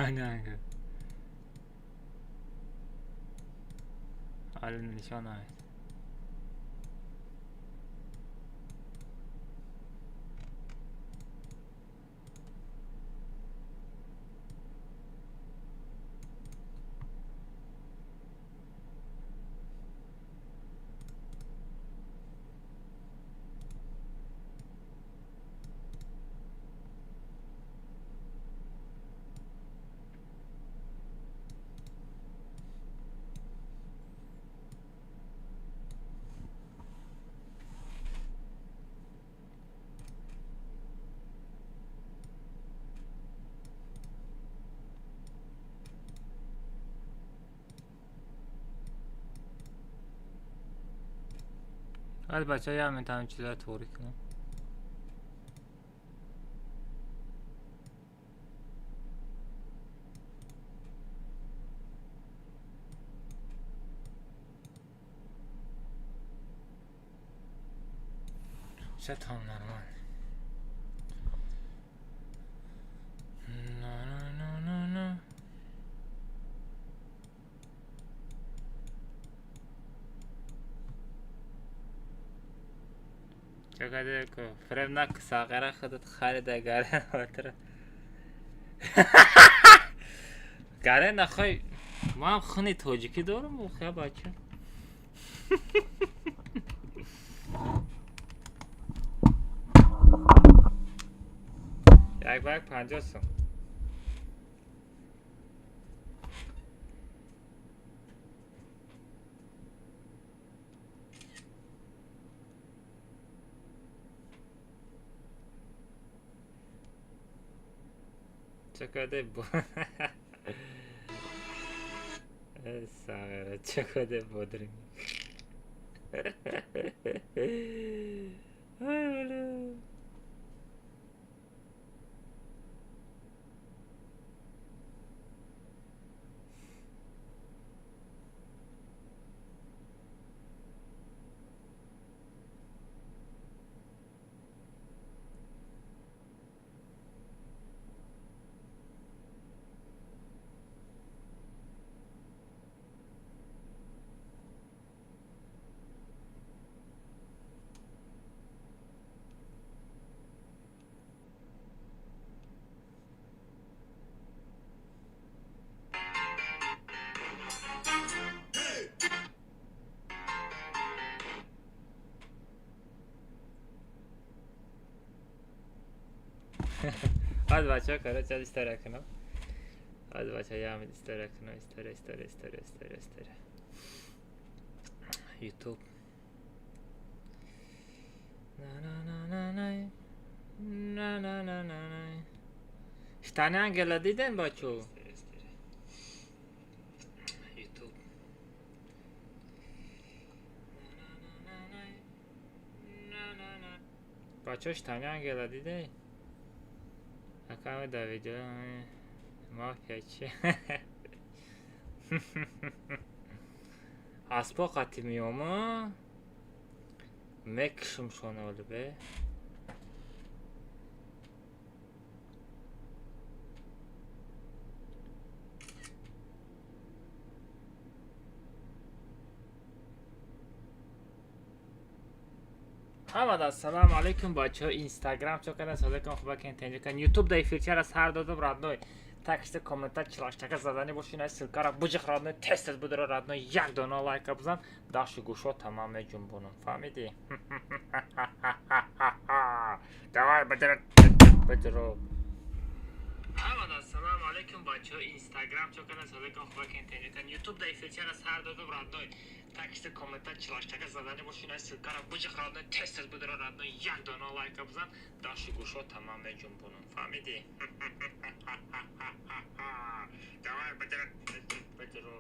Штани ангел. Али нишон намед. Вале бачаҳо, я метавонам чизоро туғрӣ кунам. Шатам нормально. На на на на на. Чакаде ко фрем нак сағара худат харида гарен отра. Гарен нахой ман хуни тоҷикӣ дорам охя, бача. Як ба як 50 сум. Чакаде бо сағара чакаде бодринг. Ай, бля. Аз бачаҳо, короче, аз история кунам. Аз бачаҳо ям история кунам, история, история, история, история, история. YouTube. На на на на на на на на на на. Штани ангела диден, бачо? YouTube. Бачо, штани ангела диден? Акаме да видео мафия чи? Аспо қати меома, мекушумшон оли бе. Ҳамада ассалому алайкум, бачаҳо. Инстаграм чо кардан созакон хуба кен тенҷа кан. Ютуб да эфирчара сар додам, родной. Так что комментар чилаштака задани бошин, ай ссылкара буҷиқ, родной, тез тез будара, родной, як дона лайка бизан, дашти гӯшо тамам меҷунбонам, фаҳмидӣ? Давай, баҷара, баҷаро. Ҳамада ассалому алайкум, бачаҳо. Инстаграм чо кардан созакон хуба кен тенҷа кан. Ютуб да эфирчара сар додам, родной. Так что комментар чилаштака задани бошин, ай ссылкара буҷиқ, родной, тез тез будара, родной, як дона лайка бизан, дашти гӯшо тамам меҷунбонам, фаҳмидӣ? Давай, баҷара, баҷаро.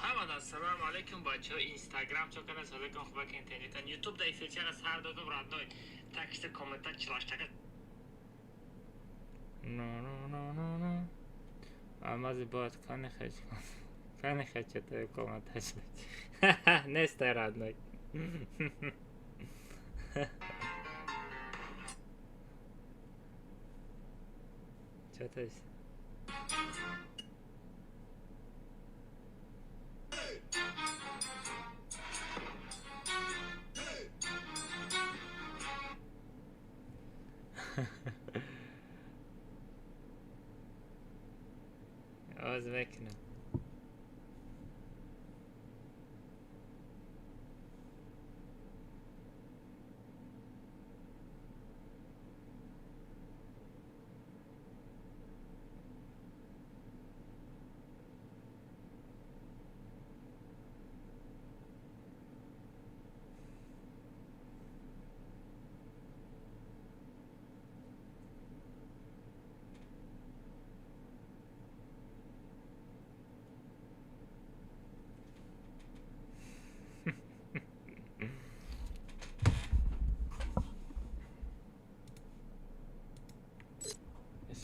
Ҳамада ассалому алайкум, бачаҳо. Инстаграм чо кардан созакон хуба кен тенҷа кан. Ютуб да эфирчара сар додам, родной. Так что комментар чилаштака No, no, no, no, no. Амази бояд кани хеч кани хечете комменташ нестай, родной. Чё то есть? Оз мекунам.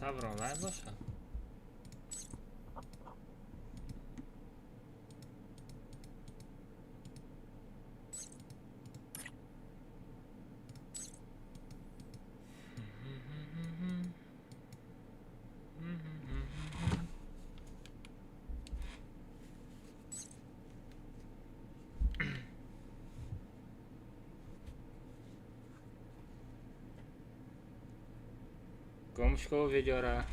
Сабр онлайн боша. Гомш ко видеора.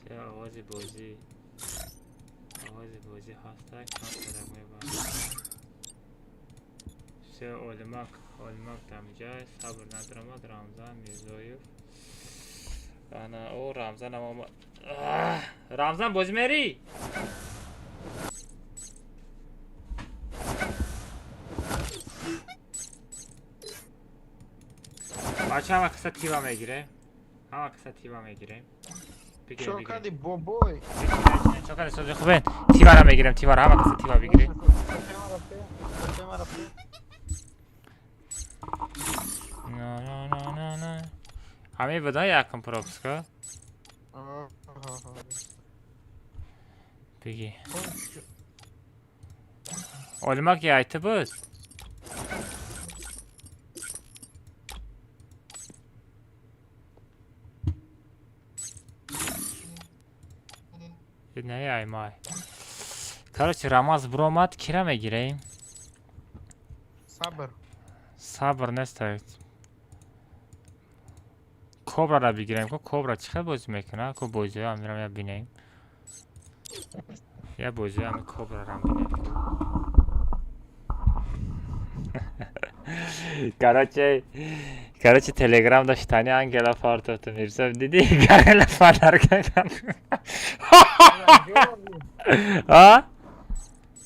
Се овози бозӣ. Овози бозӣ ҳаста, камтара мебарам. Се олимак, олимак дамҷай, сабр надрамад, Рамзан Мирзоев. Ана, о, Рамзан ам омад. Рамзан бозӣ мерӣ? Бача ҳама қисса тива мегирем. Ҳама қисса тива мегирем. Бигирем, бигирем. Чокади бобой. Чокади сози хубен. Тивара мегирем, тивара, ҳама қисса тива бигирем. На на на на на. Ҳамин буда якум пропуска? Биги. Олимак яйти буд? Не ай май. Короче, Рамаз буромад, кира мегирем? Сабр. Сабр нест. Кобрара бигирем. Ко кобра чӣ хел бозӣ мекунад? Ко бозиҳоям мирам я бинем. Я бозиҳоям кобрарам бинем. Короче, Телеграм доштани Ангела Фартовту Мирзо диди? Гарела подарка кард. А?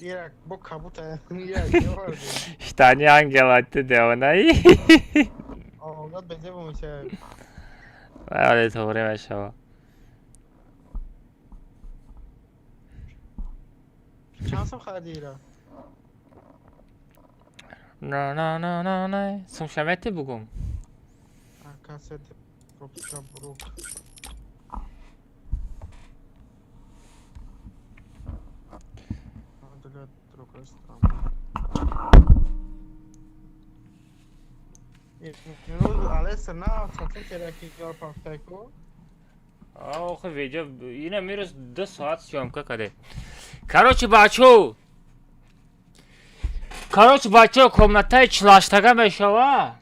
Ира, бо кабута. Ира, Штани Ангела ту девонаи? Оғат безебу меша. Вале тоғри мешава. Чанд сом хариди ира? На на на на на. Сумшамети бугум. Кассет пропуска бурук. Для другой страны. Алеса на ку. Охи видео ина мирус 2 соат съёмка каде. Короче, бачо. Короче, бачо, комнатаи чилаштага мешава.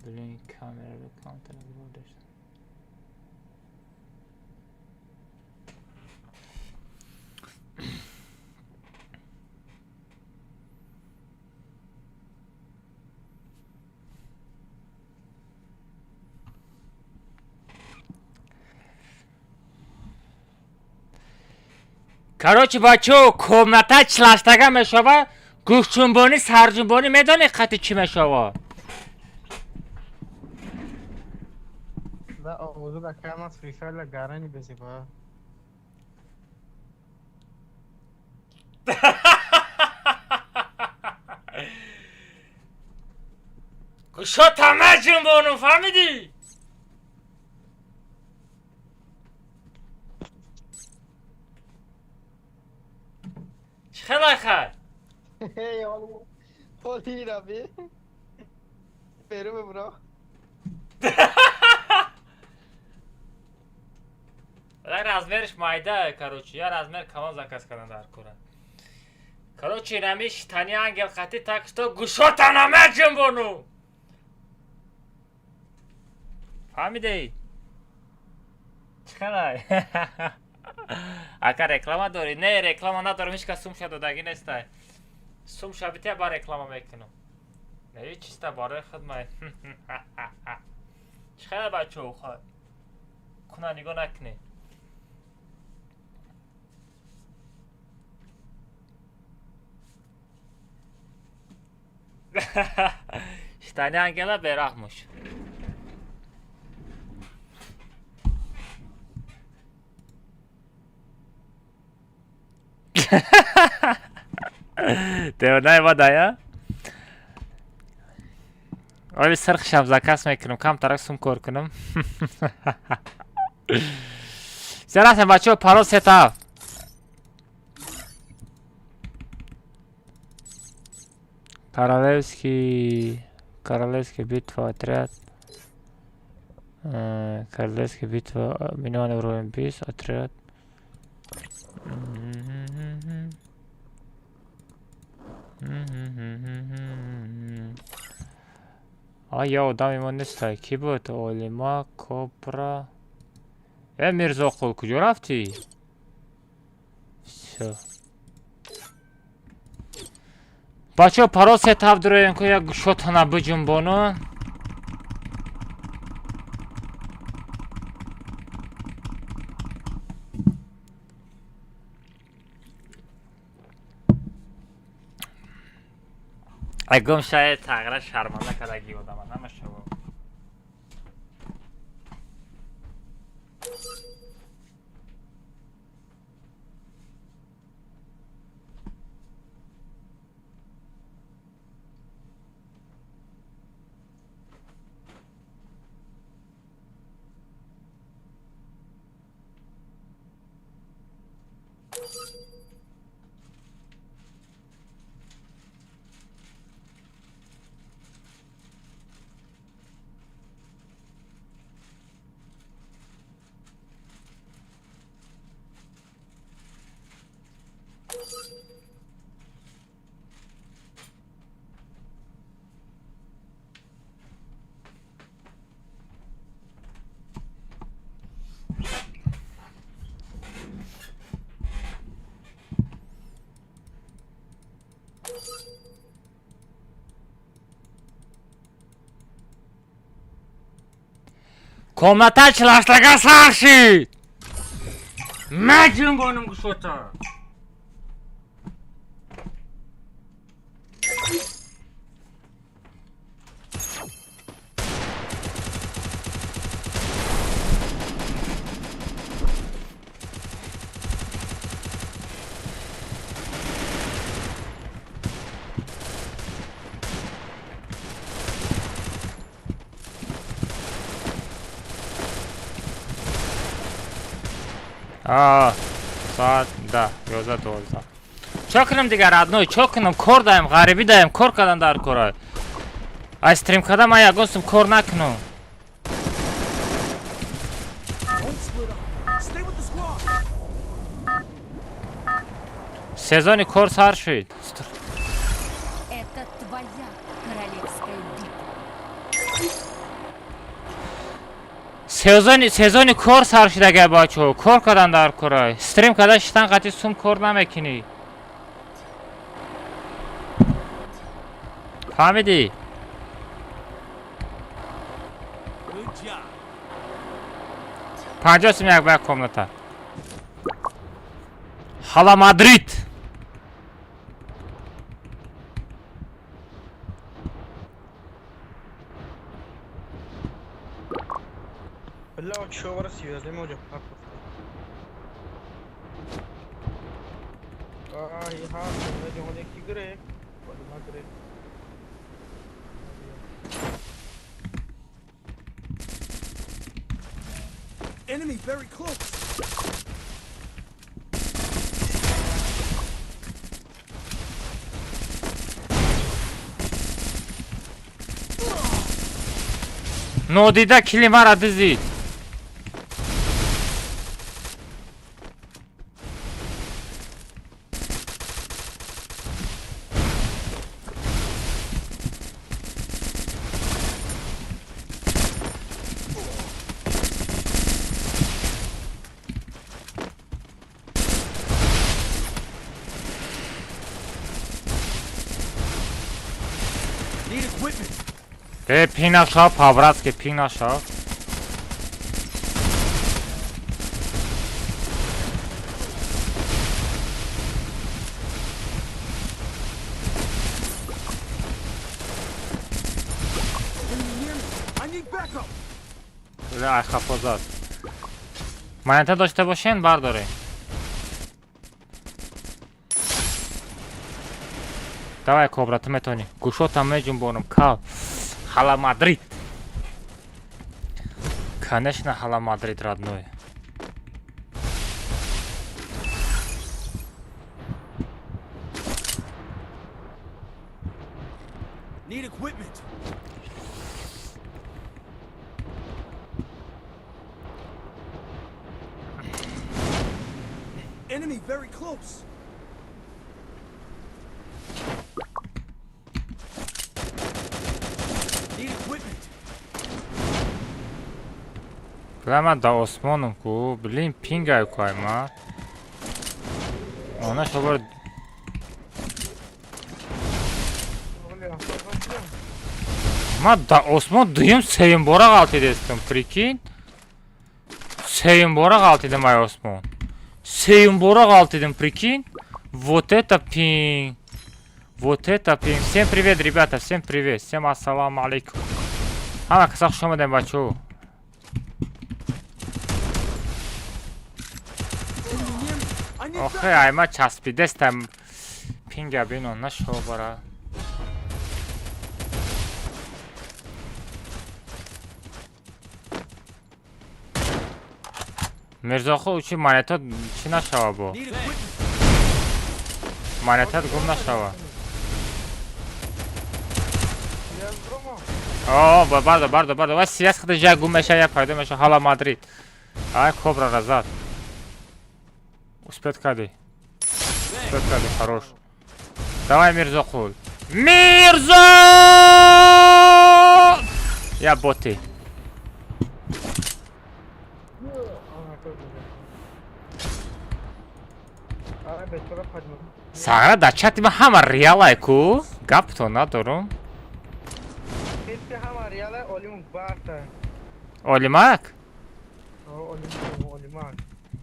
Блин, камера камтара бурдашт. Короче, бачо, комната чилаштага мешава, гӯшҷунбонӣ, сарҷунбонӣ медонӣ қати чӣ мешава? Да, овозу да камас фрифайла гарани безеба. Гӯшо тама ҷунбонум, фаҳмидӣ? Хелай хай. Холи раби. Беру бро. Размерш майда, короче, я размер калон заказ кардам дар кора. Короче, нами штани ангел хати, так что гӯшота намеҷунбону. Фаҳмидей? Чӣ хелай? Ака реклама дорӣ? Не, реклама надорам, ҳеч кас сумша додагӣ нестай. Сумша битя ба реклама мекунам. Не, чиста барои хидмат. Чӣ хелай бачаҳо хай? Куна нигоҳ накунед. Штани ангела бераҳмуш. Девонаи бадая? Оли сирхшам заказ мекунам, камтарак сум кор кунам. Се рафтем бачаҳо, парол сетав. Королевский, Королевский битва отряд. Королевский битва миллион уровень 20 отряд. Я одами мо нестай. Ки буд? Олима, Кобра. Э, Мирзоқул, куҷо рафтӣ? Всё. Бачаҳо, парол сетав дуроем ку як гӯшотана биҷунбону. Ай гум шаед тағйира шарманда кардаги одама намешава. Комната чилаштага сар шид. Меҷунбонум гӯшота. Соат 10, 11, 12. Чо кунам дигар, родной, чо кунам? Кор даем, ғарибӣ даем, кор кардан дар кора. Ай стрим кардан ман ягон сум кор накунам. Don't split up. Stay with the squad. Сезони кор сар шуд. Это твоя королевская битва. Сезони кор сар шуд агар бачаҳо. Кор кардан дар кора. Стрим кардан шитан қатъи сум кор намекунӣ. Фаҳмидӣ? Good job. 50 сум як ба як комната. Ҳала Мадрид. Бля, чё в Россию, я займу А, ха, की करे, करे। Enemy very close. Нодида кили мара дизид. Need equipment. Пинг нашав, по-братски пинг нашав. Enemy near me. I need backup. Ай, хафо зад. Монета дошта бошен, бардоре. Давай, Кобра, ту метавонӣ. Гӯшотам меҷунбонам, кал. Ҳала Мадрид. Конечно, ҳала Мадрид, родной. Need equipment. Enemy very close. Need equipment. Бля, ман да осмоном ку. Блин, пингаю ку ай ма. Она шобар. Ма да осмон дуюм сеюм бора ғалтидестам, прикинь. Сеюм бора ғалтидем ай осмон. Сеюм бора ғалтидем, прикинь. Вот это пинг. Вот это пинг. Всем привет, ребята, всем привет. Всем ассаламу алейкум. Ҳама каса хуш омадем, бачаҳо. Enemy near me. I need Охе, backup. ай ма часпидестам. Пинга бино, нашо бара. Мирзохо, чи монета чӣ нашава бо? Need equipment. Монетат гум нашава. Я бромо. О, бардо, бардо, бардо. Ва сияс худа жа гум меша, я пайдо меша. Ҳала Мадрид. Ай, Кобра разад. Успеть кади. Успеть кади, хорош. Давай, Мирзоқул. Мирзо! Я боти. Ай, бечора падма. Сағра дар чати ма ҳама реалай ку. Гапто надорум. Хеси ҳама реала олим барта. Олимак? Олим, олимак.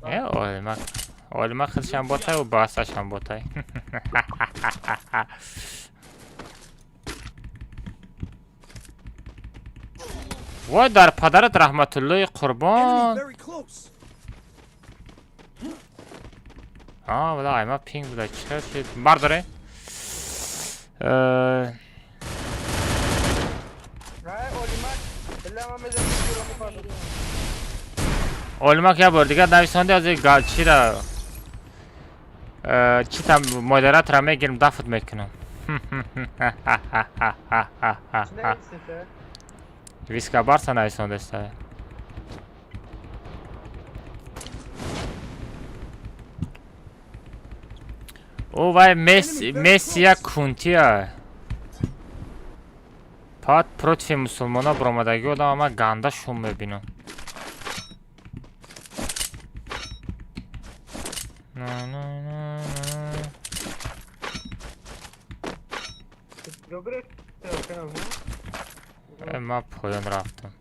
Э, олимак. Олимак худшам ботай, у басашам ботай. Вой дар падарат раҳматуллои Enemy қурбон. very close. А, буда айма пинг буда. Чӣ шуд? Бардоре. Ай, олимак. Била ма мезанам киро мепардам. Олимак як бор дигар нависонди аз чира чӣ там модератора мегирим, дафт мекунам. Чӣ нависита? Виска Барса нависондаста. О, вай Месси, Месси як кунтия. Пат против мусулмона баромадагӣ одам ама ганда шум мебинам. На, на, на, на. Добре, канал. Э, ма поён рафтам.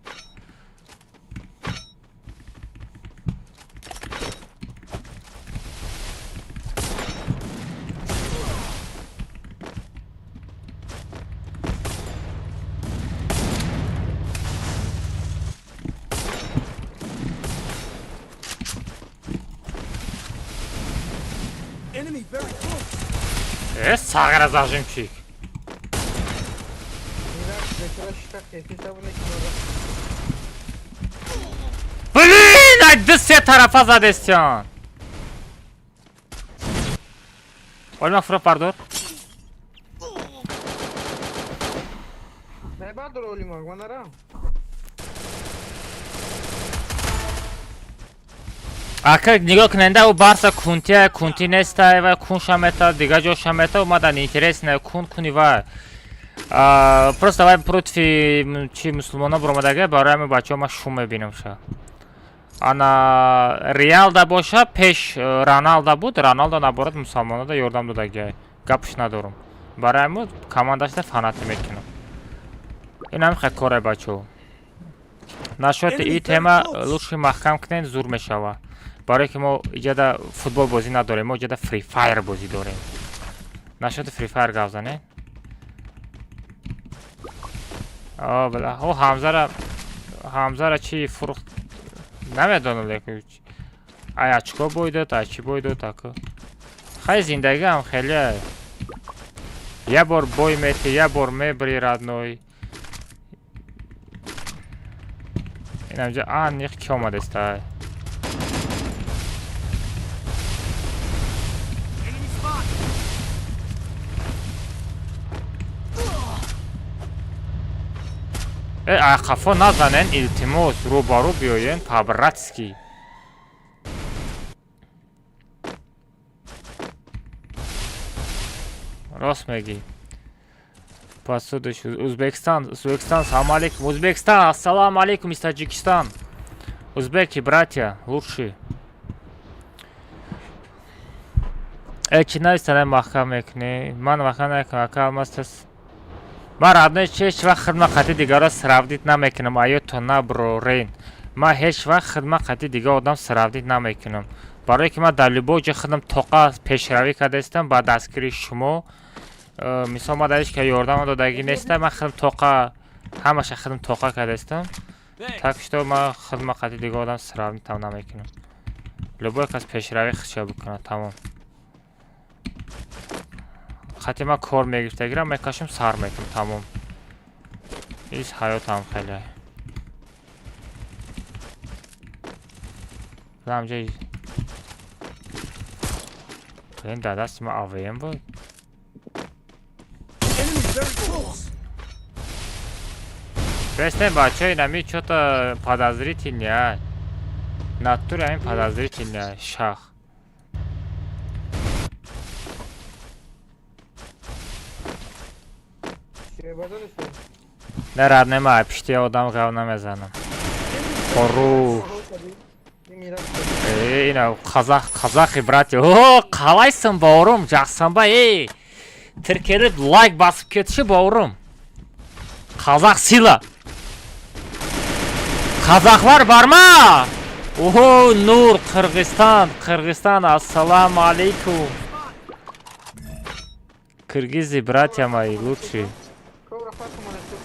Enemy very close. Э, сағира зажимчик. Инак бечора шита хеси табуна киро. Блин, ай ду се тарафа задестян. Олма фуро бардор. Не бардор олимак, ма нарам. Ака, нигоҳ куненда, ӯ Барса кунтия, кунти нестай, ва кунша мета, дига ҷоша мета, омадан интересно, кун куни ва. Просто вай против чи мусулмона буромадага, барои ҳамин, бачаҳо, ман шум мебинам ша. Ана Реалда боша, пеш Роналда буд, Роналдо наоборот мусалмонода ёрдам додагиай. Гапш надорум. Барои ҳамин командашда фанатӣ мекунам. Ин ҳамин хел коре, бачаҳо. Насчёти и тема лучше маҳкам кунед, зур мешава. Барое ки мо иҷада футбол бозӣ надорем, мо иҷада Free Fire бозӣ дорем. Насчёти Free Fire гап занед. О, била, о Ҳамзара чи фурӯхт намедонам, лекин ай очко бой дод, ай чӣ бой дод, ака. Хай, зиндагиам хеле. Я бор бой мети, я бор мебри, родной. Инамҷа аниқ ки омадестай. Enemy spotted. Э, ай қафо назанен, илтимос, рӯбарӯ биёен, по-братски. Рост мегӣ. Посудаш Узбекистан, Узбекистан, салом алейкум. Узбекистан, ассалому алейкум из Таджикистан. Узбеки, братья, лучшие. Э, чӣ нависана, маҳкам мекунӣ? Ман маҳкам намекунам, ака Алмаз тас. Ман, родной, ҳеҷ вақт хидма қати дигарро сравнить намекунам, аёто наброрен. Ман ҳеҷ вақт хидма қати дигар одам сравнить намекунам. Барое ки ман дар любой ҷо хидм тоқа пешравӣ кардаистам ба дастгирии шумо. Мисол, ман дар ҳеҷ ка ёрдам додагӣ нестам, ман хидм тоқа ҳамаша хидм тоқа кардаистам. Thanks. Так что ман хидма қати дигар одам сравнить ам намекунам. Любой кас пешравӣ худша бикунад, тамом. Қати ман кор мегирифтагирам, мекашам, сар мекунам, тамом. Ис ҳаётам хеле. Ҳамҷа ин дар дасти ман АВМ буд. Enemy very close. Бестен, бачаҳо, инами чё-то подозрительный. Натуре ҳамин подозрительный шах. Шербазор шуд. Не, родной, ма пишти одам гап намезанам. Хору. Э, ина қазақ, казахи, братья. О, қалайсың, бауырым? Жақсың ба, ей? Тіркеліп лайк басып кетші, бауырым. Қазақ сила. Қазақтар бар ма? Охо, Нур, Қырғызстан, Қырғызстан, ассаламу алейкум. Киргизы, братья мои, лучшие. Кобра Фатима шуд.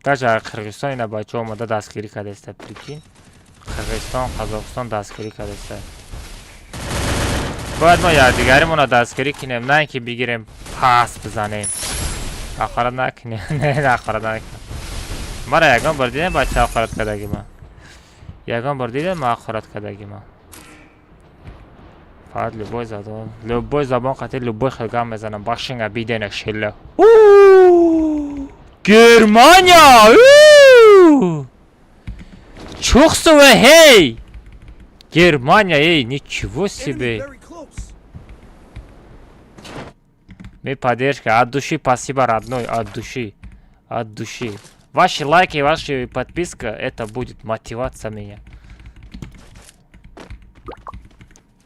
Даже Қирғизстон ина бача омада дастгирӣ кардаиста, прикинь. Қирғизстон, Қазоқистон дастгирӣ кардаиста. Бояд мо якдигаримонро дастгирӣ кунем, на ин ки бигирем пас бизанем. Ҳақорат накунем, не, ҳақорат накунем. Мара ягон бор дидем, бача, ҳақорат кардаги ман? Ягон бор дидем ма ҳақорат кардаги ман? Фақат любой забон, любой забон қати любой хел гап мезанам. Бахшинга бидена шилла. Германия! Чухсува, хей! Германия, эй, ничего Enemy себе! very close. Ми поддержка, от души спасибо, родной, от души, от души. Ваши лайки, ваши подписка, это будет мотивация меня.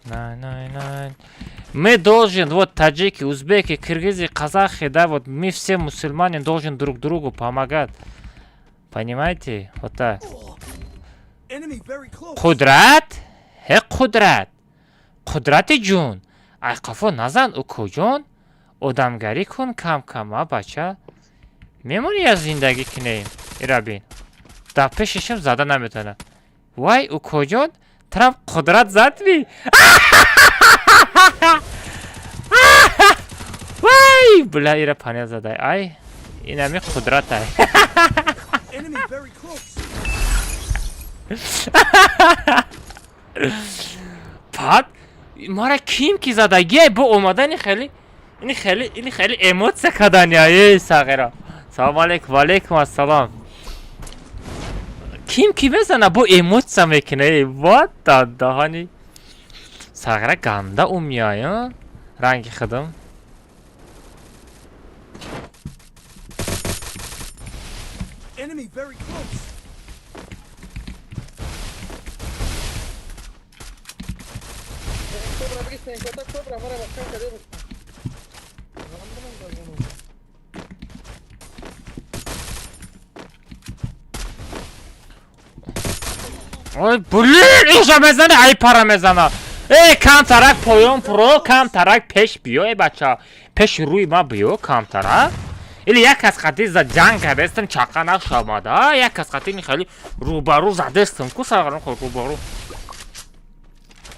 Най, най, най. Мы должен, вот таджики, узбеки, киргизы, казахи, да, вот мы все мусульмане должен друг другу помогать. Понимаете? Вот так. Enemy very close. Қудрат? Ҳе, Қудрат. Қудрати ҷун. Ай қафо назан, укоҷон. Одамгарӣ кун кам-кам, а бача. Мемонӣ я зиндагӣ кунем. Ира бин. Дар пешишам зада наметавонад. Вай, укоҷон, Трамп қудрат зад ми? Вай, бля, ира панел задай. Ай, инами қудрат ай. Enemy very close. Пад мара ким ки задагиай бо омадани хеле ини хеле ини хеле эмоция кадани, ай сағира. Салом алейкум, ва алейкум ассалом. Ким ки мезана бо эмоция мекуна. Вот даҳани сағира ганда умяй, ранги худам. Enemy very close. Ой, блин, иша мезана, ай пара мезана. Э, камтарак поён про, камтарак пеш биё, э бача. Пеш рӯи ма биё, камтарак. Или як кас қати за ҷанг кардастам, чақа нашамада. Як кас қати хеле рӯбарӯ задастам, ку сағрам хо рӯбарӯ.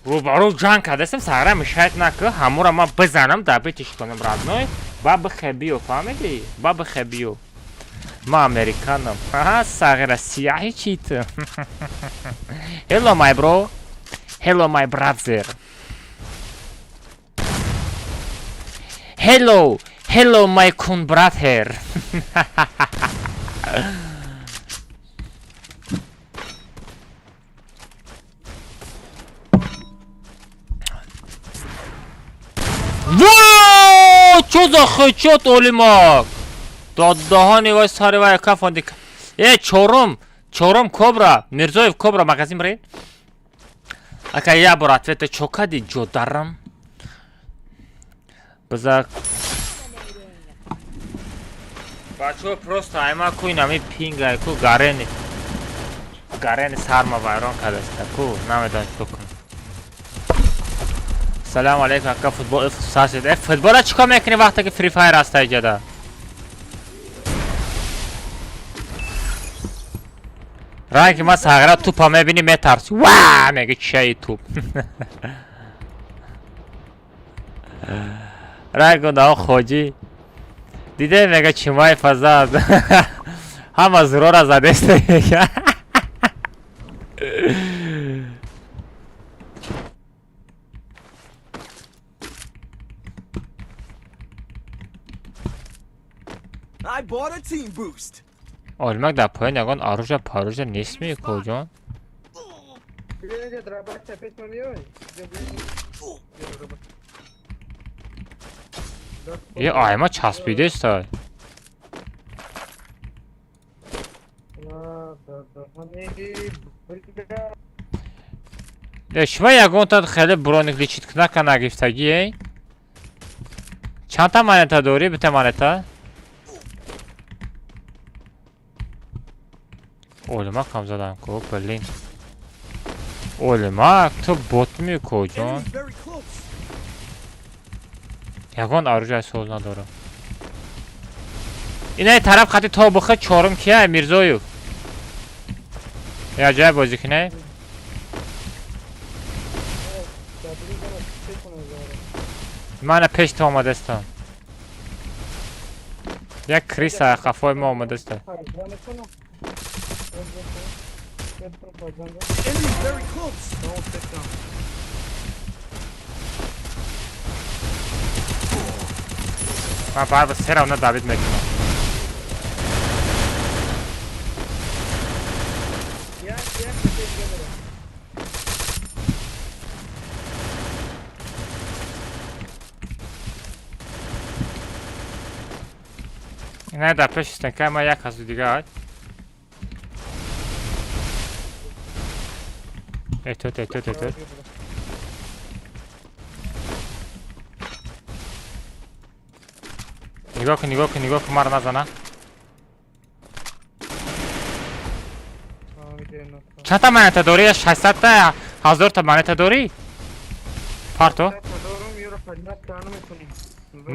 Рӯбарӯ ҷанг кардастам, сағра мешайт наку, ҳамура ма бизанам, дабитиш кунам родной. Ба бихе биё, фаҳмидӣ? Ба бихе биё. Ма американам. Аҳа, сағира сияҳи чӣ ту? Hello my bro. Hello my brother. Hello. Hello my kun brother. Во! Чо за хечот олимак? Дадаҳани вай сари вай кафонди. Э, чорум, чорум Кобра, Мирзоев Кобра магазин биред. Ака я бор ответа чо кади ҷодарам. Биза бачаҳо просто айма ку инами пингай ку гарени. Гарени сарма вайрон кардаста ку намедонам чӣ кунам. Салом алейкум ака, футбол сасид. Э, футбола чикор мекунӣ вақте ки Free Fire аст иҷода? Ранги ма сағира тупа мебинӣ метарси. Ва! Меги чиаи туп. Ранг на хоҷӣ. Диде мега чимай фазад. Ҳама зурора задеста мега. I bought a team boost. Олимак дар поён ягон оружия паружия нест ми коҷон? Е, айма часпидеста. Е, шума ягонта хеле броник личиткнака нагифтагӣ, эй? Чандта монета дорӣ? Бита монета? Олимак ҳам задам ку, блин. Олимак, ту бот ми коҷон? Enemy very close. Ягон оружия соз надорам. Инаи тараф хати то бухе чорум кия Мирзоев. Я ҷай бозӣ кине? Мана пеш то омадастам. Як криса қафои мо омадаста. Enemy very close. Ман баъд се равна давид мекунам. Ина дар пеши стенкаи ман як касу дига. Эҳтиёт, эҳтиёт, эҳтиёт. Нигоҳ кун, нигоҳ кун, нигоҳ кун, маро назана. Чандта монета дорӣ? 600 та, 1000 та монета дорӣ? Парто?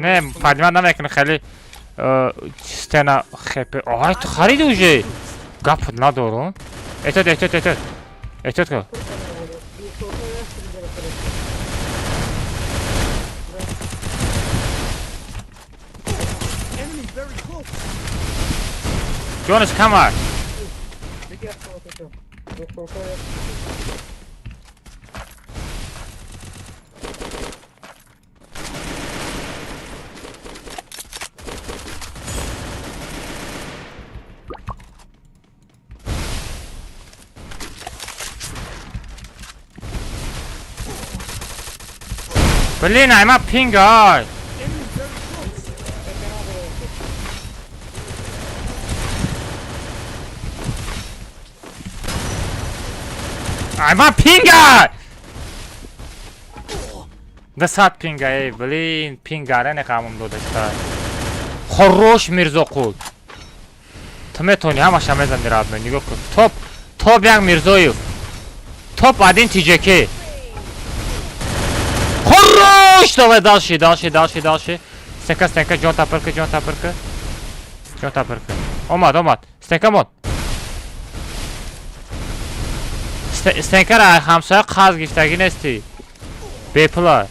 Не, поднимать намекунӣ хеле стена хепе. Ай, ту хариди уже. Гап надорум. Эҳтиёт, эҳтиёт, эҳтиёт. Эҳтиёт кун. Enemy very close. Ҷонаш кам аст. Блин, айма пинг ай. Enemy very close. Айма пинг ай. 200 пинга, эй, блин, пингаре не қамум додашта. Хорош, Мирзоқул. Ту метавонӣ ҳамаша мезани, родной, нигоҳ кун. Топ, топ як Мирзоев. Топ один TJK. Хорош! Давай дальше, дальше, дальше, дальше. Стенка, стенка, ҷон тапирка, ҷон тапирка. Ҷон тапирка. Омад, омад. Стенка мон. Стенкара ҳамсоя қарз гирифтагӣ нестӣ. Бепула.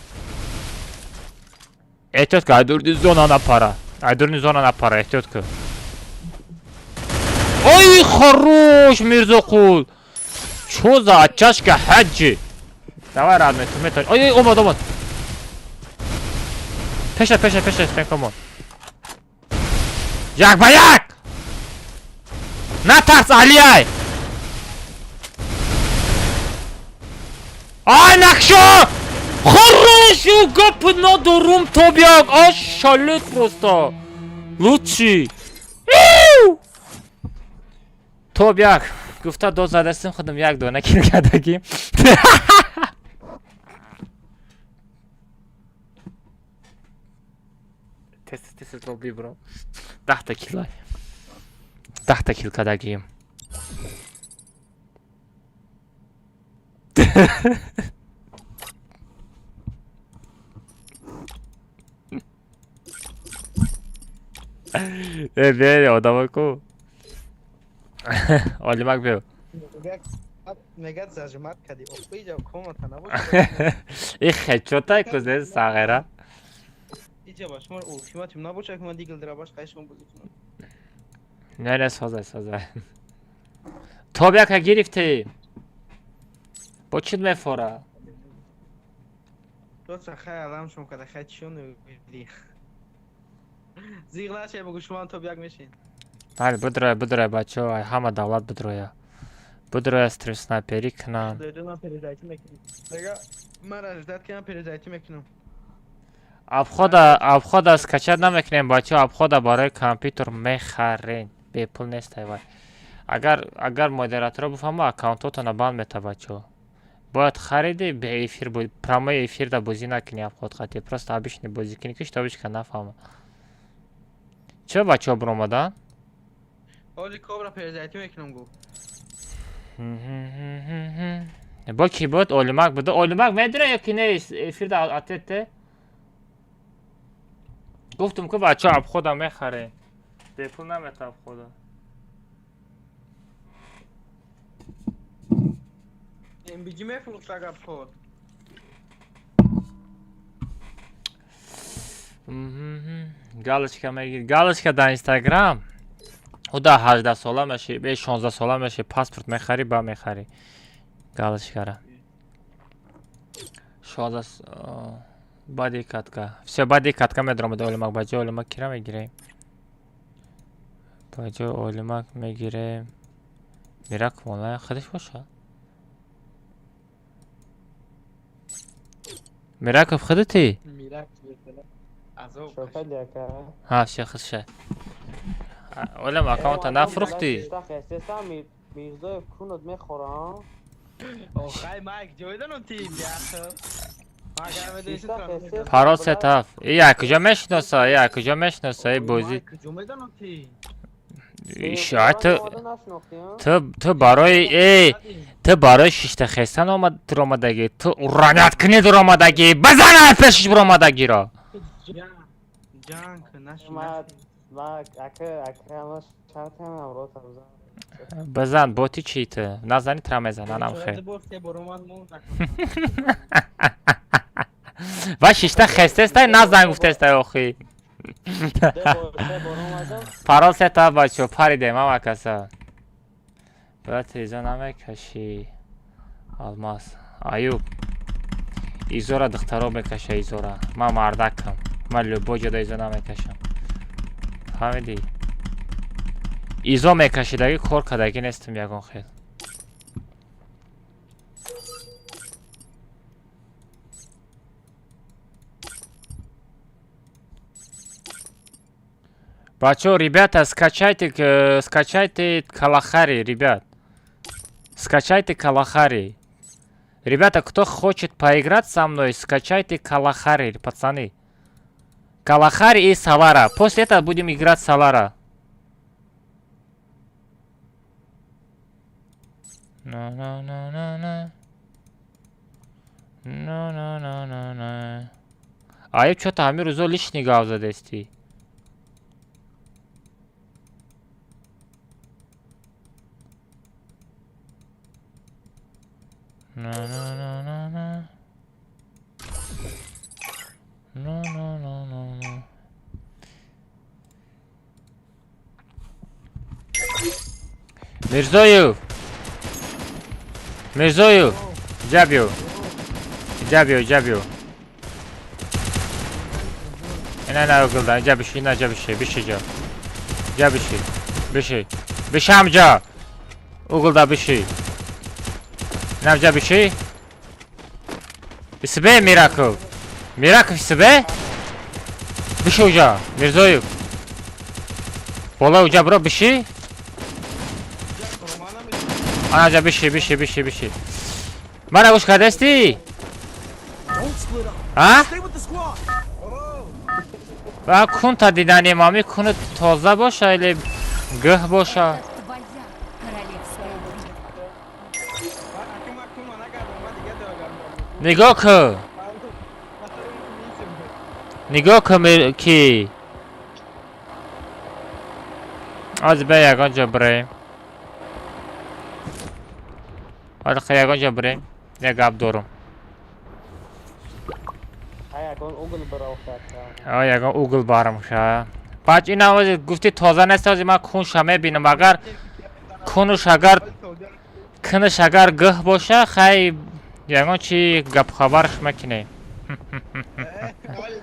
Эҳтиёт кун, айдурни зона напара. Айдурни зона напара, эҳтиёт кун. Ой, хорош, Мирзоқул! Чо за чашка ҳаҷи? Давай, родной, ту метавонӣ. Ой, ой, омад, омад. Пеша, пеша, пеша, стенка мон. Як ба як! Натарс, Алияй! Ай, нақшо! Хорош, гап надорум, тобяк! Ошалет просто! Лучший! Иу! Тобяк! Гуфта дод задастим худам як дона кил кардагим. Тез тез то бибро. 10-та килай. 10-та кил кардагим. Э, бе, одамо ку. Олимак биё. Мегад зажимат кади. Иҷа комната набошад. И хечотай кузе сағера. Иҷа ба шумо ултиматум набошад, ки ман дигл драбаш қайшон бозӣ кунам. Не, не, созай, созай. Тоб яка гирифтӣ. Бо чӣ мефора? Просто хай алам шум када хай чиён ди. Зиғ нашай бугу шумо топ як мешин. Бале, бидроя, бидроя, бачаҳо, ай ҳама давлат бидроя. Бидроя стрим снайперӣ кунанд. Дойду перезайти мекунем. Дега ман ждать кунам перезайти мекунам. Обхода, обхода скачать намекунем, бачаҳо, обхода барои компютер мехарен. Бепул нест ай вай. Агар модераторо бифаҳма, аккаунтотона банд мета, бачаҳо. Бояд хариди бе эфир прямой эфирда бозӣ накунӣ обход қатӣ, просто обычный бозӣ кунӣ, ки штобишка нафаҳма. Чаро бачаҳо биромаданд? Ҳоли кобра перезайти мекунам гу. Бо ки буд? Олимак буд. Олимак медуна ё ки не эфирда ответе? Гуфтум ку бачаҳо обхода мехарем. Бепул намета обхода. MBG мефурӯхт обход. Галочка мегир. Галочка дар Инстаграм. Уда 18 сола меши, бе 16 сола меши, паспорт мехарӣ, ба мехарӣ. Галочкара. 16 баъди катка. Всё, баъди катка медромад Олимак, ба ҷои Олимак кира мегирем? Ба ҷои Олимак мегирем. Мирак онлайн худаш бошад? Мираков худати? Мирак азоб. Ҳа, всё, худша. Олам аккаунта нафрӯхтӣ? Мирзоев кунад мехӯрам. Охай майк ҷой данам ти яхо. Парол сетаф. И як куҷо мешиноса? И як куҷо мешиноса? И бозӣ. Куҷо медонам ти? Шояд ту барои э ту барои шишта хестан омад дуромадагӣ. Ту уронят кунӣ дуромадагӣ. Бизан ай пешиш буромадагиро. Ҷанг наши. Бизан, боти чӣ ту? Назани тра мезананам хел. Ва шишта хестестай назан гуфтестай охи. Парол сета бачо паридем ама каса. Брат изо намекашӣ. Алмаз. Аюб. Изора духтаро мекаша изора. Ман мардакам. Ман любой ҷода изо намекашам. Фаҳмидӣ? Изо мекашидагӣ кор кардагӣ нестам ягон хел. Бачо, ребята, скачайте, скачайте Калахари, ребят. Скачайте Калахари. Ребята, кто хочет поиграть со мной, скачайте Калахари, пацаны. Калахари и Салара. После этого будем играть Салара. На-на-на-на-на. На-на-на-на-на. Аюб, чё-то ҳамин рӯзо лишний гав задестӣ. На-на-на-на-на. На-на-на-на-на. Мирзоев! Мирзоев! Иҷа биё. Иҷа биё, иҷа биё. Ина, ина, угл да, иҷа биши, ина, иҷа биши, биши иҷа. Иҷа биши. Биши. Биши ҳамҷа. Угл да биши. Ина, иҷа биши. Исбе Мираков. Мираков, исбе? Биши уҷа, Мирзоев. Болои уҷа биро биши. Ана, ҷа биши, биши, биши, биши. Мара гӯш кардастӣ? Don't split up. А? Stay with the squad. Ва кунта диданем, ами куну тоза боша или гӯҳ боша? Это твоя королевская битва. Нигоҳ кун. Нигоҳ кун, ки. Аз бе ягон ҷо бирем. Ҳозир ягон ҷо бирем. Як гап дорум. Ҳа, ягон угл бирофтад. А, ягон угл барам ша. Бач, ин овози гуфти тоза нест, ҳозир ман кунша мебинам. Агар кунуш, агар кунуш, агар гӯҳ боша, хай, ягон чи гапхабарш мекунем.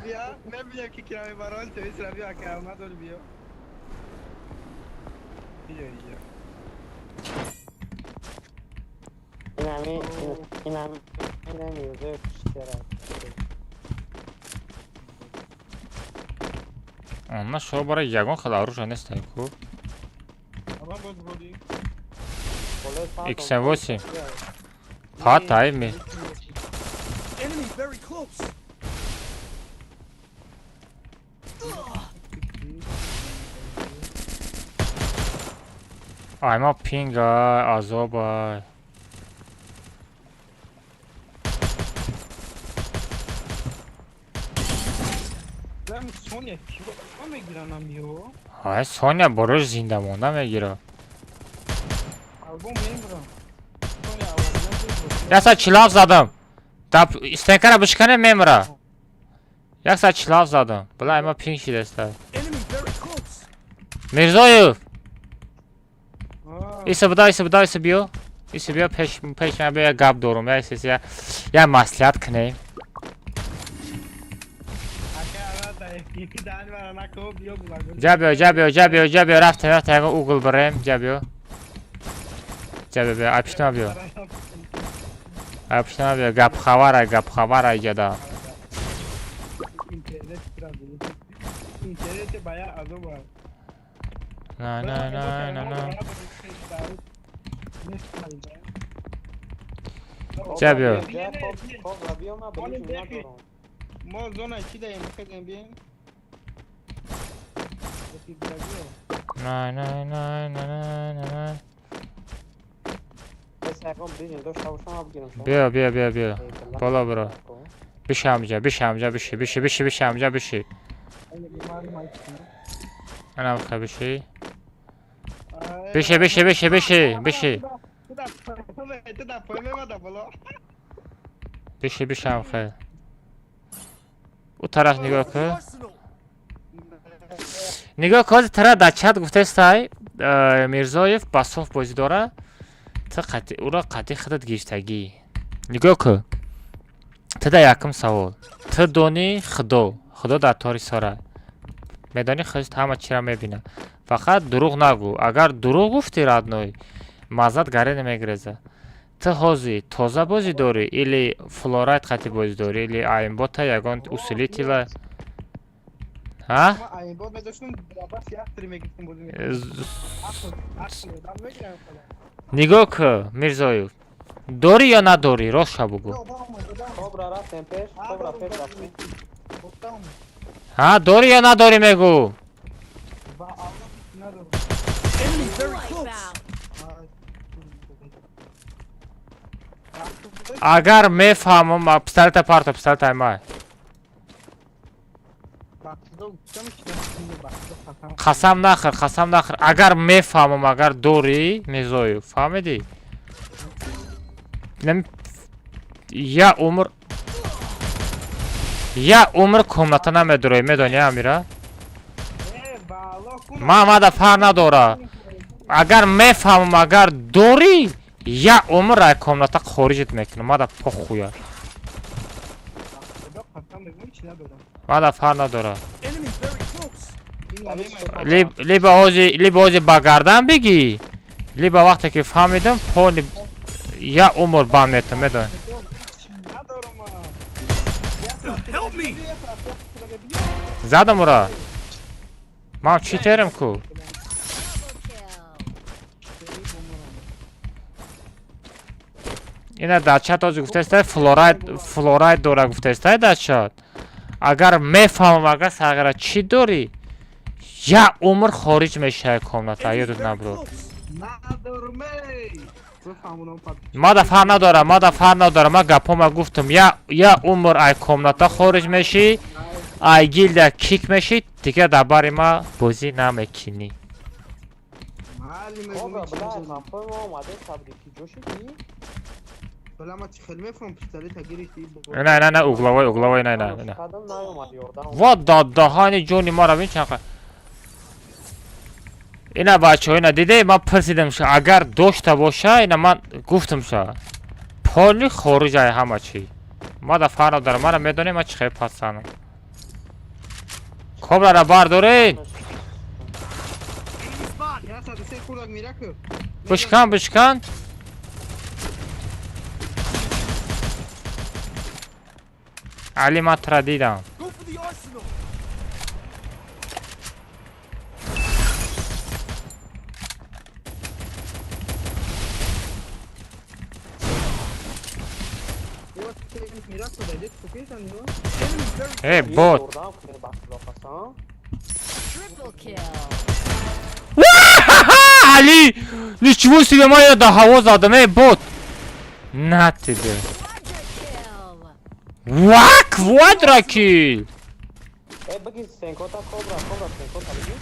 Бия, набия, ки кира мебарон, то исра бия, ки Ахмад, оли биё. Биё, биё. Инами Мирзоев куштера. Онна шо бара ягон хел оружие нестай ку. Ама боз боди. Болои. XM8. Патай ми. Enemy very close. Айма пинг ай, азоб ай. Зам Соня киро мегиранам ё? Ай, Соня борош зинда монда мегира. Албом мемирам. Соня аввал. 147 задам. Да стенка ра бишкане, мемра. 147 задам. Бла, айма пинг шидаста. Enemy very close. Мирзоев! Иса буда, иса буда, иса биё. Иса биё пеш пеш ман, биё, як гап дорум. Я иса я я маслиҳат кунем. Ака, ана да FPV дан вара нако, биё гулагу. Ҷа биё, ҷа биё, ҷа биё, ҷа биё, рафтем, рафтем, ягон угл бирем, ҷа биё. Ҷа биё, биё, ай пишти ман биё. Ай пишти ман биё, гап хабар, гап хабар ай ҷада. Интернет правда. Интернет бая азоб. На на на на на. Ҷа биё. Хоб, биё, ма ближний надорам. Мо зона чӣ даем, хезем, бием. На на на на на на на. Пес, ягон ближний дошта бошам, ма бигирам. Биё, биё, биё, биё. Боло биро. Биши ҳамҷа, биши ҳамҷа, биши, биши, биши, биши ҳамҷа, биши. Ана бихе, биши. Биши, биши, биши, биши, биши. Биши, биши ҳамхе. У тараф нигоҳ кун. Arsenal. Нигоҳ кун, ҳозир тара дар чат гуфтестай, Мирзоев ба соф бозӣ дора, ту қатъи уро қатъи худат гирифтагӣ. Нигоҳ кун. Ту дар якум савол. Ту донӣ, Худо, Худо дар тори сора. Медонӣ, худ ҳама чиро мебина. Фақат дурӯғ нагӯ. Агар дурӯғ гуфтӣ, родной, маззат гаре намегиреза. Ту ҳозир тоза бозӣ дорӣ или флорайт қатъи бозӣ дорӣ, или аимбота, ягон усилитель а? Ҳа? Нигоҳ кӯ, Мирзоев. Дорӣ ё надорӣ? Ростша бугӯ. Ҳа, дорӣ ё надорӣ мегӯ? Агар мефаҳмам, пистолета парто, пистолета аймай. Қасам нахӯр, қасам нахӯр. Агар мефаҳмам, агар дорӣ, Мирзоев, фаҳмидӣ? Я умр комната намедурӣ, медонӣ, Амира? Ман мада фарқ надора. Агар мефаҳмам, агар дорӣ, я умр ай комната хориҷат мекунам. Мада похуя. Мада фарқ надора. Либо ҳози ба гардан бигӣ, либо вақте ки фаҳмидам, поли я умр банд метам, медонӣ. Задам ура. Ман чӣ терем ку? Ина дар чат ҳозир гуфтаистай, флорайд дора гуфтаистай дар чат. Агар мефаҳмам, агар сағира чӣ дорӣ, я умр хориҷ мешавӣ комната, ёдат набур. Мада фарқ надора, мада фарқ надора. Ман гапома гуфтам, я умр ай комната хориҷ мешӣ, ай гилда кик мешӣ, дигар дар бари ма бозӣ намекунӣ. Не, не, не, угловой, угловой, не, не, не. Ва даҳани ҷони маро бин чанд. Ина бачаҳо, ина диде, ман пурсидам ша, агар дошта боша, ина ман гуфтам ша. Поли хориҷ ай ҳама чӣ. Ма да фарқ надорам, мара медонем, ман чӣ хел пасанам. Кобрара бардоред. Бишкан, бишкан. Али ман тура дидам. Эй, бот. Али! Ничего себе, моя до ҳаво задам, эй, бот. На тебе. Ва, квадракил! Эй, баги сенкота кобра, кобра сенкота баги.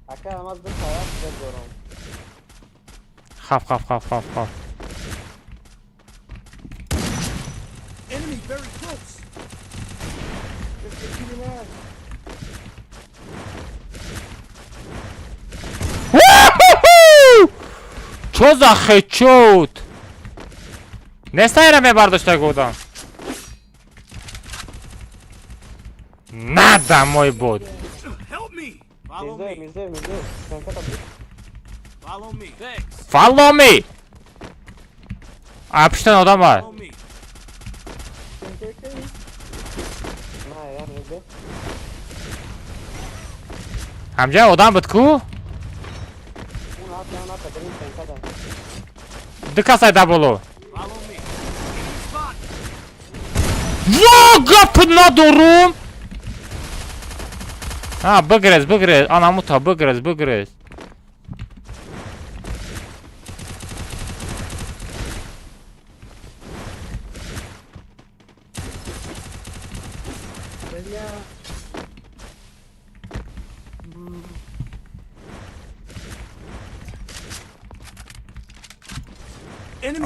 Ака алмаз ду тараф дорам. Хаф, хаф, хаф, хаф, хаф. Enemy very close. Чо за хедшот? Нестайра мебардошта гудам. На домой бот. Follow me. А пиштан одам бар. Ҳамҷа одам буд ку? Ду касай дар боло. Во, гап надорум. Ҳа, бигрез, бигрез, анамута бигрез, бигрез.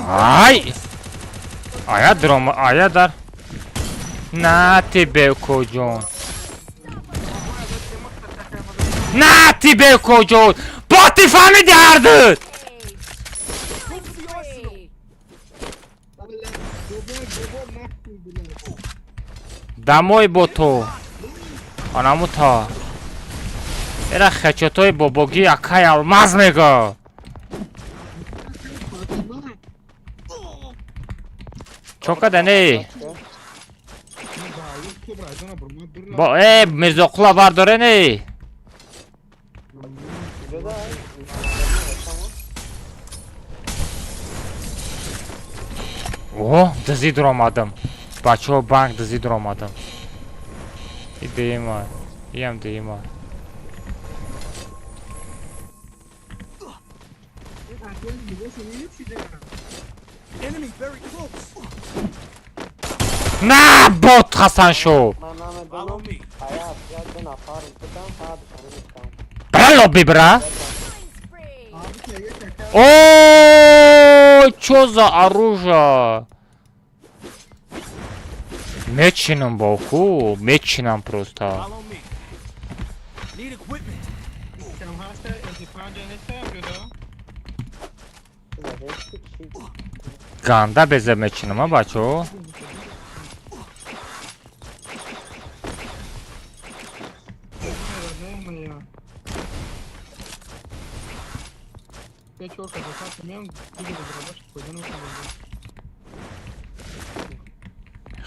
Ай! Ая дром, ая дар. На тебе, коҷон. На тебе, коҷон. Боти фаҳмиди ҳардут. Дамой бото. Анамута. Эра хечотои бобогӣ акай алмаз мега. Чо када не? Бо э Мирзоқула бардоре не. О, дизӣ дуромадам. Бачаҳо банк дизӣ дуромадам. И деима, иам деима. На бот Хасан шо. Бра лобби бра. О, чё за оружие? Мечинам боку, мечинам просто. Ганда безе мечинам, а бачо?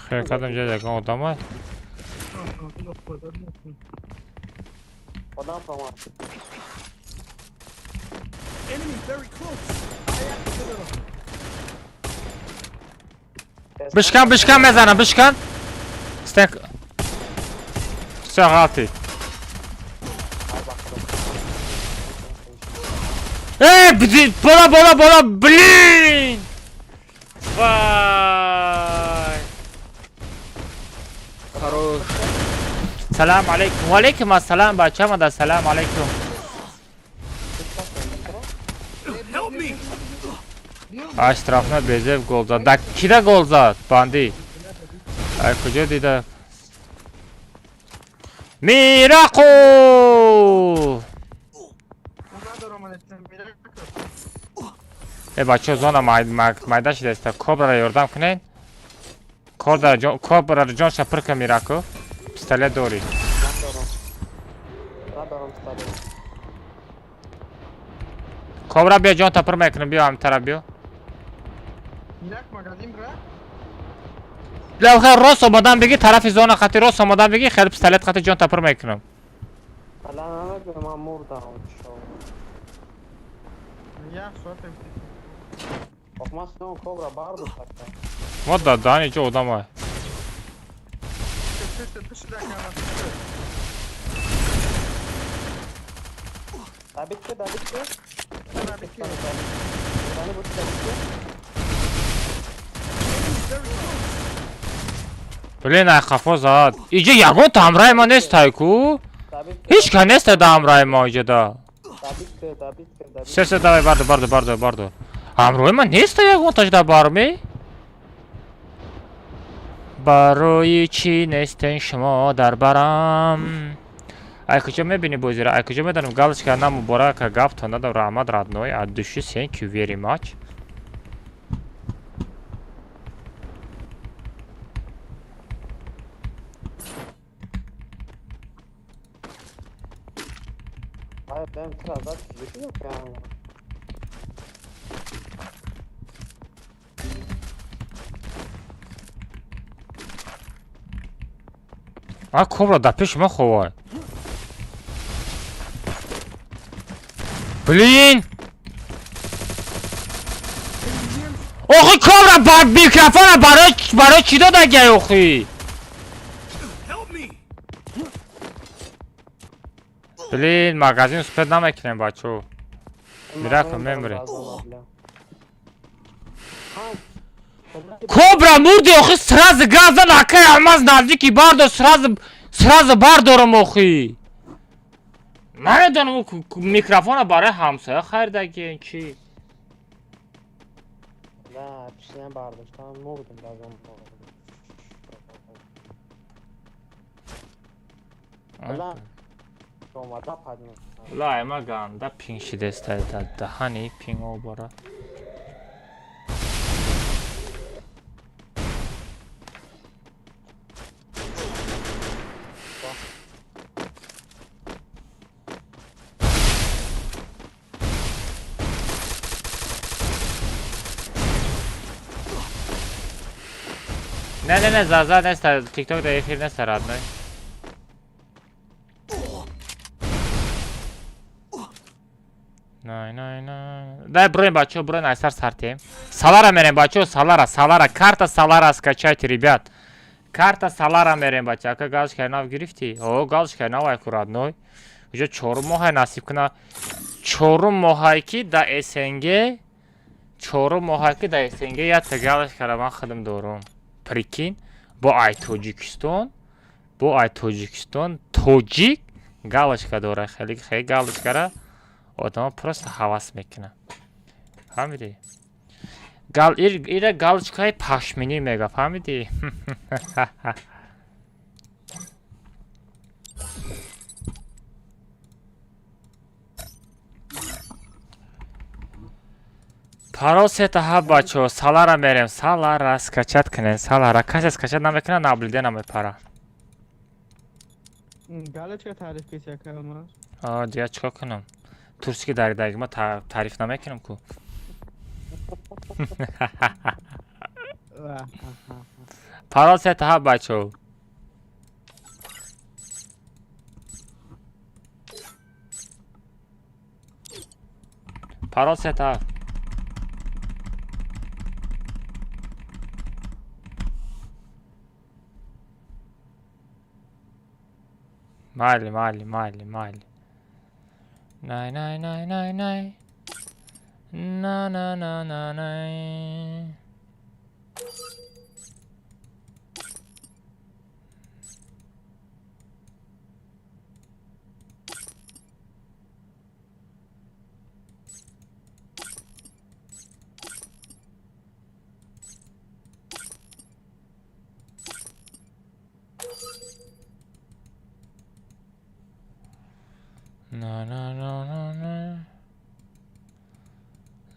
Хел кардам ҷа ягон одама. Бишкан, бишкан мезанам, бишкан. Стек. Всё, ғалтид. Эй, бола, бола, бола, блин! Вай! Хорош. Салам алейкум. Ва алейкум ассалам, бачам, да салам алейкум. Аш штрафна безев гол зад. Да кида гол зад? Банди. Ай куҷо дида? Мираку! Э бачаҳо зона майда шидаста. Кобраро ёрдам кунед. Кобраро ҷонша пур кун Мираку. Пистолет дорӣ. Кобра биё ҷонта пур мекунам, биё ҳам тараф биё. Лавха рост омадан бигӣ тарафи зона хати рост омадан бигӣ хеле пистолет хати ҷонта пур мекунам. Мо да дани ҷо одама. Блин, ай хафо зад. Иҷо ягон ҳамраи ма нестай ку? Ҳеҷ ка неста да ҳамраи ма иҷо да. Всё, всё, давай, бардор, бардор, бардор, бардор. Ҳамроҳи ма неста ягон тажда барми? Барои чӣ нестен шумо дар барам? Ай куҷо мебинӣ бозиро? Ай куҷо медонам? Галочка на муборака гаптон надам раҳмат родной от души thank you very much. А кобра дар пеши ман ховай. Блин! Охи кобра бар микрофона барои чӣ додагай охи? Блин, магазин успед намекунем бачо. Мираку мемре. Кобра мурди охи сразу газан акай алмаз наздики бардор сразу бардорам охи. Намедонам микрофона барои ҳамсоя харидаген чӣ? Ла ма ганда пинг шидеста даҳани пинг обора. Не, не, не, заза нест, тикток да эфир нест, родной. Най, най, най. Дай броем, бачо, броем, айсар сартем. Салара мерем, бачо, салара, салара. Карта салара скачайте, ребят. Карта салара мерем, бачо. Ака галочка нав гирифти? О, галочка нав айку, родной. Уже чорум моҳай насиб куна. Чорум моҳай ки да СНГ, чорум моҳай ки да СНГ якта галочкара ман худам дорум. Прикинь, бо ай Тоҷикистон, бо ай Тоҷикистон, тоҷик галочка дора. Хеле хеле галочкара одамо просто ҳавас мекунад. Фаҳмидӣ? Гал ира галочкаи пашминӣ мега, фаҳмидӣ? Парол сета ҳа, бачо, салара мерем, салара скачать кунем, салара. Касе скачать намекунад, наблюдение намепара. Галочка таъриф киси, ака Алмаз. А, дигар чикор кунам? Турси ки даридаги ма таъриф намекунам ку. Парол сета ҳа, бачо. Парол сета ҳафт. Майли, майли, майли, майли. Най, най, най, най, най. На, на, на, на, най. На, на, на, на, на.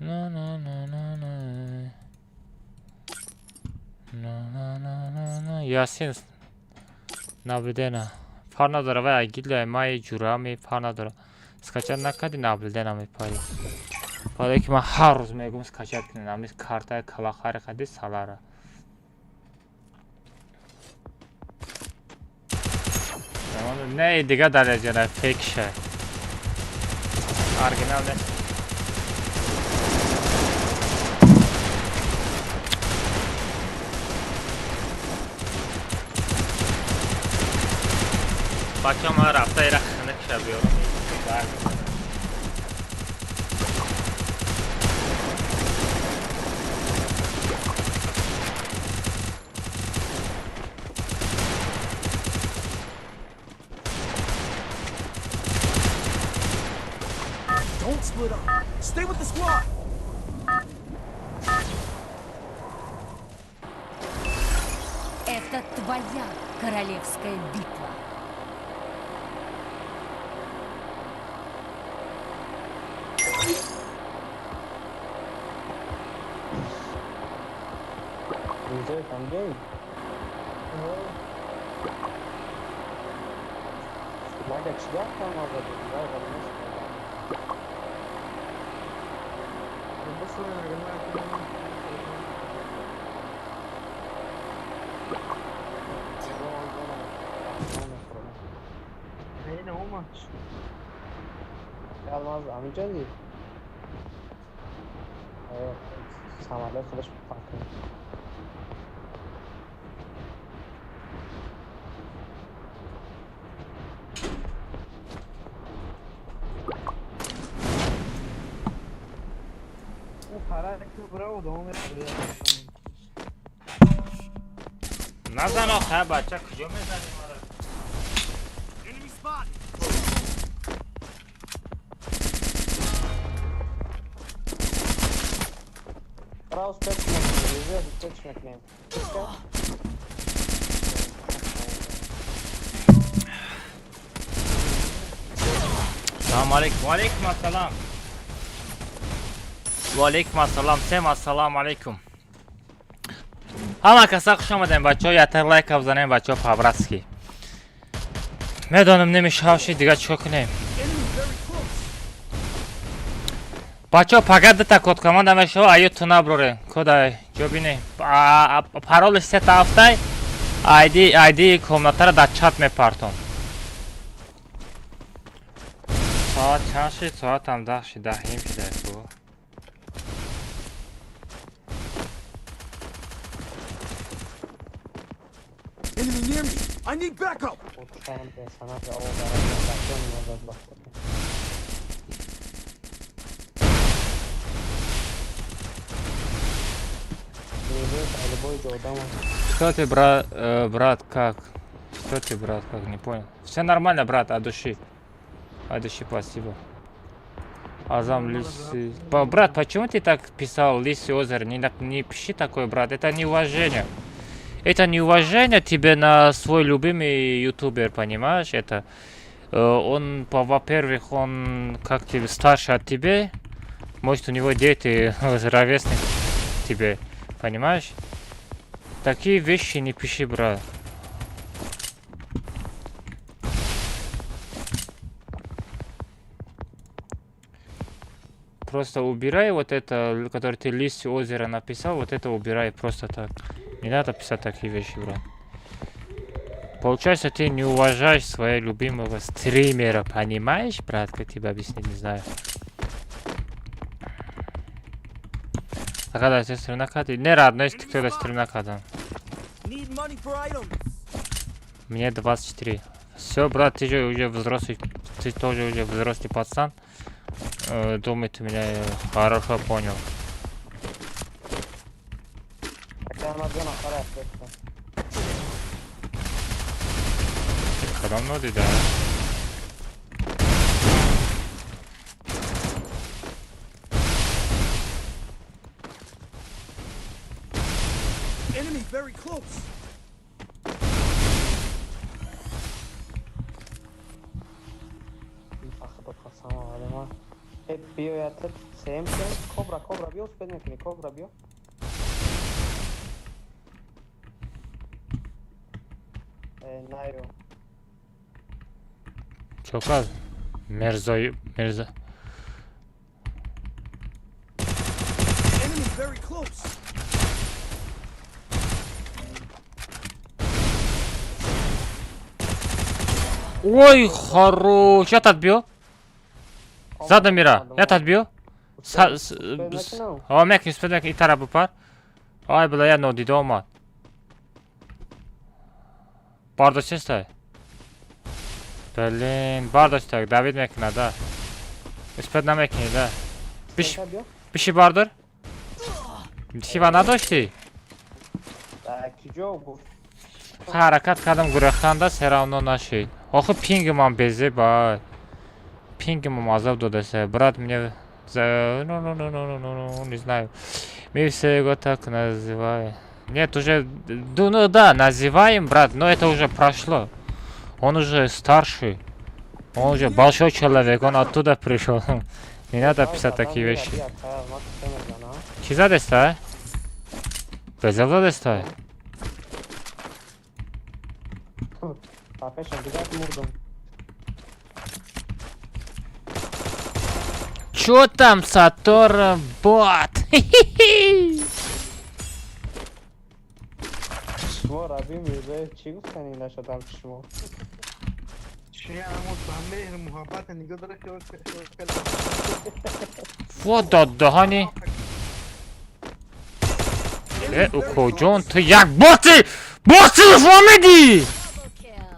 На, на, на, на, на. На, на, на, на, на. Ясин наблюдена. Фар надора, вай гилда май ҷурами фар надора. Скачать накарди, наблюдена мепари. Барое ки ман ҳар рӯз мегӯм скачать кунед, ҳамин картаи калахари қади салара. Не, дига дараҷара фейкша. Оригинал нест. Бача, ман рафта ира хунукша биёрам. Don't split up. Stay with the squad. Это твоя королевская битва. Инҷои фаҳмидӣ? Мага чида камаза буд? Вай ғалмош. بصوا يا جماعة كده. هنا هما. Алмаз ҳаминҷоди? Самолёт худаш паҳн. Браво, дома. Назан охе, бача, куҷо мезанӣ мара? Enemy spotted. Раус печ мекунем, печ мекунем. Салом алейкум. Ва алейкум ассалам. Ва алейкум ассалам. Всем ассалому алейкум. Ҳама каса хуш омадем, бачаҳо, ятар лайка бизанем, бачаҳо, по-братски. Медонам, немешавши, дига чикор кунем? Enemy very close. Бачаҳо, пага дута код команда мешава, аю ту наброре. Кода ҷо бинӣ. Паролш сета ҳафтай. Айди комнатаро дар чат мепартом. Соат чанд шид? Соатам 10 шид, 10:30 шида ку. Enemy near me. I need backup. Утшам санат ва бачаҳо назад бахта. Что ты, брат, брат, как? Что ты, брат, как? Не понял. Все нормально, брат, от души. От души спасибо. Азам, Лисы... Брат, почему ты так писал Лисы озеро? Не пиши такое, брат, это неуважение. Это неуважение тебе на свой любимый ютубер, понимаешь? Это он, во-первых, он как тебе старше от тебя, может, у него дети ровесник тебе, понимаешь? Такие вещи не пиши, брат. Просто убирай вот это, который ты лист озера написал, вот это убирай просто так. Не надо писать такие вещи, брат. Получается, ты не уважаешь своего любимого стримера, понимаешь, брат, как тебе объяснить, не знаю. А когда ты стрим накады? Не, родной, ты кто стрим накадан. Need money for items. Мне 24. Все, брат, ты же уже взрослый, ты тоже уже взрослый пацан. Думаю, ты меня хорошо понял. Ака ма ду нафар аст. Кадом нодида? Enemy very close. Худо қасам оварда ма. Э, биёяд сем кобра, кобра биё, успед мекунӣ, кобра биё. Э, найро. Çok az. Mirza, Mirza. Enemy very close. Ой, хорош. Я отбил. Задом мира. Я отбил. О, мек, успед мек, итара бупар. Ай, бля, я нодида омад. Бардошт. Блин, бардошт так, Давид мекна, да. Успед намекни, да. Биш, биши бардор. Шива надошти? Киҷо гуфт? Ҳаракат кардам гурехтанда, все равно нашид. Охи пингимам безе ба. Пингимам азоб додаса. Брат мне за... Ну, не знаю. Мы все его так называем. Нет, уже... Ну да, называем, брат, но это уже прошло. Он уже старший. Он уже большой человек, он оттуда пришел. Не надо писать такие вещи. Чӣ задеста? Безел задеста? Пешам дигар мурдам. Чё там, Сатора бот? Шумо Раби Мирзоев чӣ гуфтани нашадам шумо? Чӣ ҳамон ба меҳр муҳаббат нигоҳ дора. Во доддаҳани. Э, укоҷон, ту як боти! Боти фаҳмидӣ! Double kill.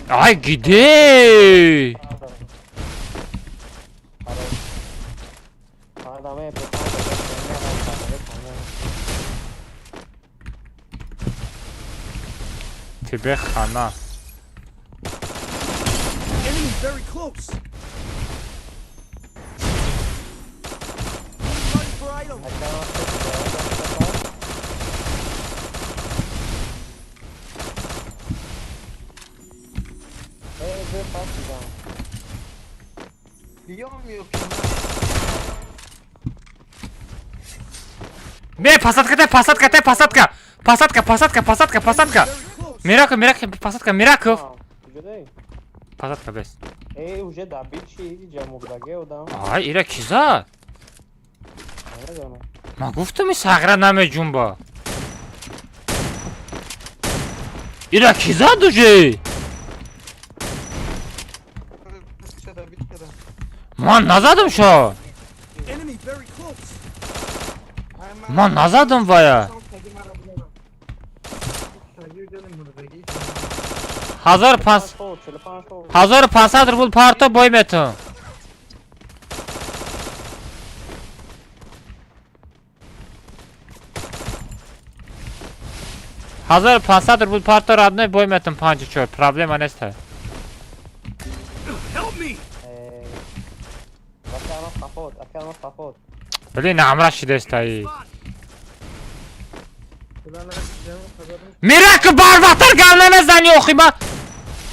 Ай, где? Одаме. Тебе хана. Enemy very close. Need money for items. Э, бе. Биём ё ки? Ме, посадка, те, посадка, те, посадка! Посадка, посадка, посадка, посадка! Very close. Мираков, Мираков, посадка, Мираков! Куҷодаи? Посадка без. Э, уже добил чи, иҷа мурдаге одам. Ай, ира ки зад? Ман гуфтам ин сағира намеҷунба. Ира ки зад уже? Ман назадам шо. Ман назадам вая. 1500 рубл парто бой метам. 1500 рубл парто родной бой метам 54 проблема нест. Блин, амра шидестаи. Мира ки барвақтар гап намезани охи ма.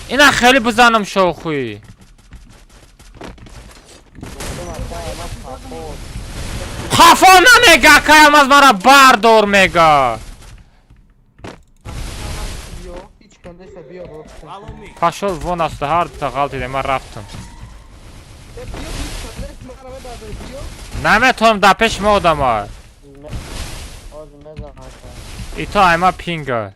Ина хеле бизанам шохи. Хафо намега, каям аз мара бардор мега. Пошел вон аз ҳар дута ғалт дидем, ман рафтам. Наметавонам дар пеши ма одама. Ито айма пинга.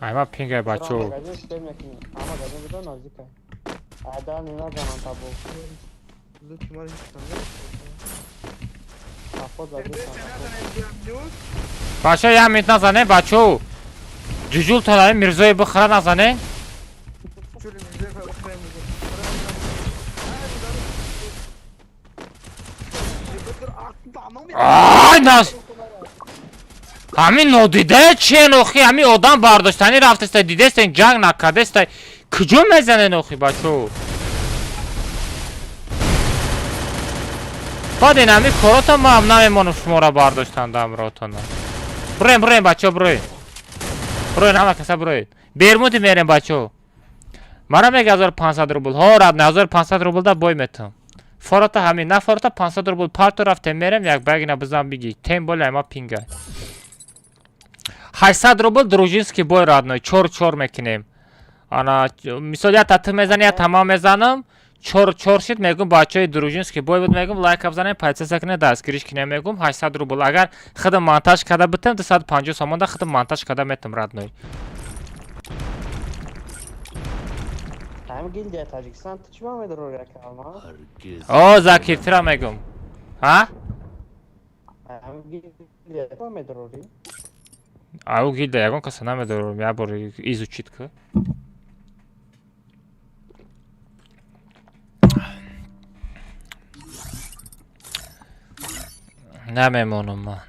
Айма пинга бачо. Бачо я минут назане бачо. Ҷуҷул талаи Мирзои бихӯра назане. Ай нас. Ҳамин нодидае чиен охи? Ҳамин одам бардоштанӣ рафтеста дидестен ҷанг накардеста. Куҷо мезанен охи бачо? Баъд ин ҳамин корото ман намемонам шуморо бардоштан дамротона. Буроем, буроем бачо, буроем. Буроем ҳама каса буроем. Бермуди мерем бачо. Мара мега 1500 рубл. Ҳо рад 1500 рубл да бой метам. Форота ҳамин на форота 500 рубл парто рафтем мерем як багина бизан биги. Тем более ма пинга. 800 рубл дружинский бой родной 4-4 мекунем. Ана мисол я та ту мезани я тамом мезанам. 4-4 шид мегум бачаи дружинский бой буд мегум лайк бизанем подписаться кунед дастгириш кунем мегум 800 рубл. Агар худам монтаж карда битам 250 сомон да худам монтаж карда метам родной. Ҳам гилдия Тоҷикистон ту чӣ ба медорӣ якалма? О, Закир тира мегум. Ҳа? Ҳам гилдия ба медорӣ? Ау гилдия ягон каса намедорам, як бор изучить ку. Намемонам ман.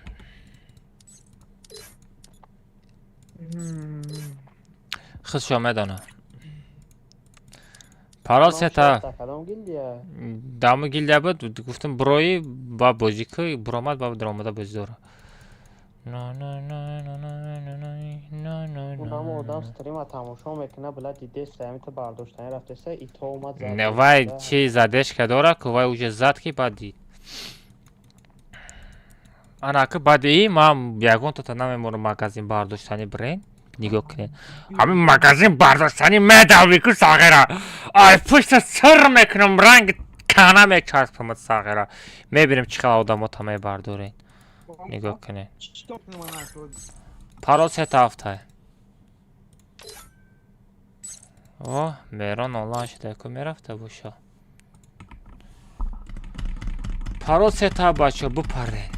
Худшо медонам. Парол сета. Даму гилдия буд, гуфтам бурои ба бозӣ ку, буромад ба даромада бозӣ дора. Унамо одам стрима тамошо мекуна, била дидеста, ҳамин бардоштани рафтеста, ито омад зад. Не, вай чи задешка дора, ку вай уже зад ки баъд дид. Ана ки баъди ман ягон тата намемонам магазин бардоштани бренд. Нигоҳ кунед. Ҳамин магазин бардоштани медавӣ ку сағира. Ай пушта сир мекунам, ранг кана мечаспамад сағира. Мебинем чӣ қадар одамота мебардоред. Нигоҳ кунед. Парол сета ҳафта. О, Мерон онлайн шуда ку мерафта боша. Парол сета бачо бупарен.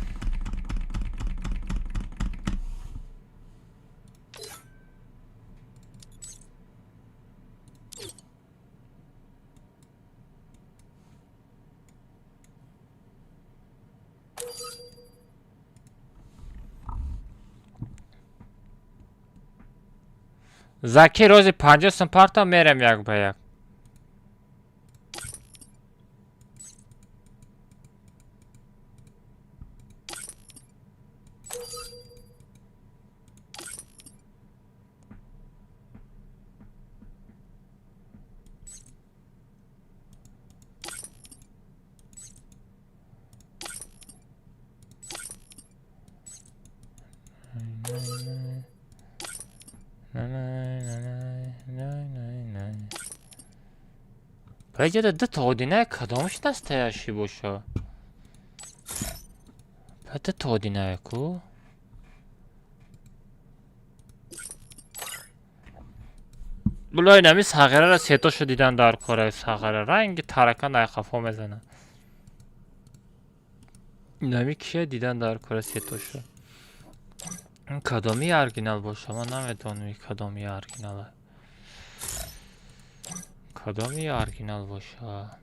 Закир рӯзи 50 сум парта мерем як ба як. Баҷада дута одинае кадомаш настоящий боша? Ба дута одинае ку? Булай нами сағираро сетошо дидан дар кора, сағира ранги таракан ай қафо мезана. Нами кия дидан дар кора сетошо. Кадоми оригинал боша? Ман намедонам кадоми оригинала. Кадоми оригинал боша?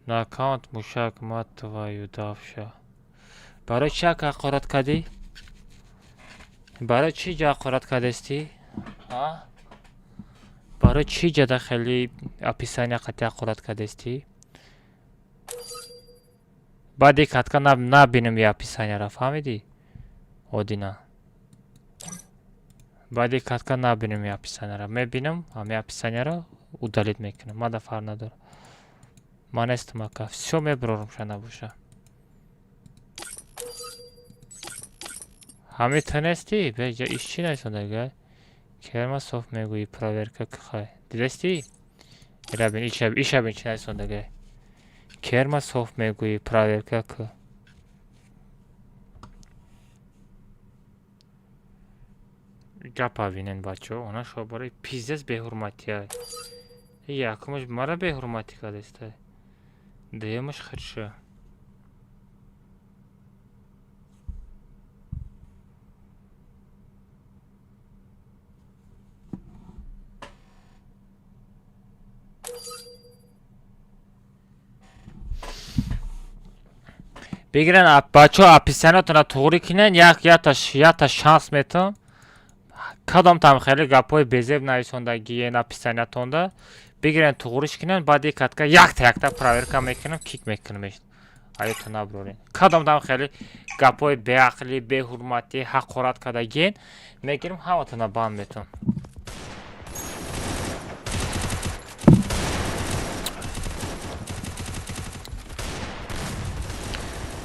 На аккаунт мушак мат твою давша. Барои чӣ ака ҳақорат кардӣ? Барои чӣ ҷа ҳақорат кардестӣ? А? Барои чӣ ҷада хеле описания қатъи ҳақорат кардестӣ? Баъди катка набинам и описанияро, фаҳмидӣ? Одина. Баъди катка набинам и описанияро. Мебинам, ҳами описанияро удалить мекунам. Мада фарқ надорад. Ман нестам ака. Всё мебарорам ша набоша. Ҳами ту нестӣ? Беҷа иш чӣ нарисондага? Керма соф мегӯӣ проверка кхай. Дидастӣ? Ира бин, иша бин чӣ нарисондага? Керма соф мегӯӣ проверка к. Гапа бинен бачаҳо, она шо барои пиздец беҳурматия. Якумаш мара беҳурматӣ кардеста. Дуюмаш худша. Бигирен бачаҳо описаниятонро туғрӣ кунен, як ята шанс метам. Кадом там хеле гапҳои безеб нависондагиен описаниятонда бигирен туғриш кунен, баъди катка якта якта проверка мекунам, кик мекунам. Аёто наброрен. Кадом там хеле гапҳои беақлӣ, беҳурматӣ, ҳақорат кардагиен, мегирам ҳаматона банд метам.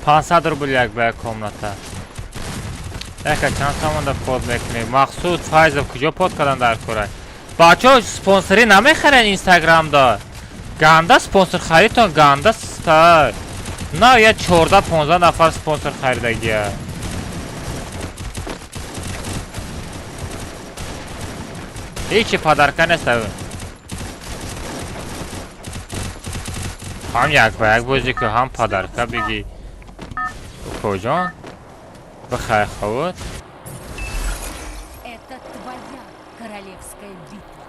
500 рубл як ба як комната. Яка чанд сомонда под мекунӣ? Мақсуд Файзов куҷо под кардан дар кора? Бачаҳо спонсорӣ намехарен Инстаграмда. Ганда спонсор харидтон ганда ста. На я 14-15 нафар спонсор харидагия. Ҳечи подарка нест. Ҳам як ба як бозӣ кун, ҳам подарка бигӣ. Укоҷон, бихай хавот. Это твоя королевская битва.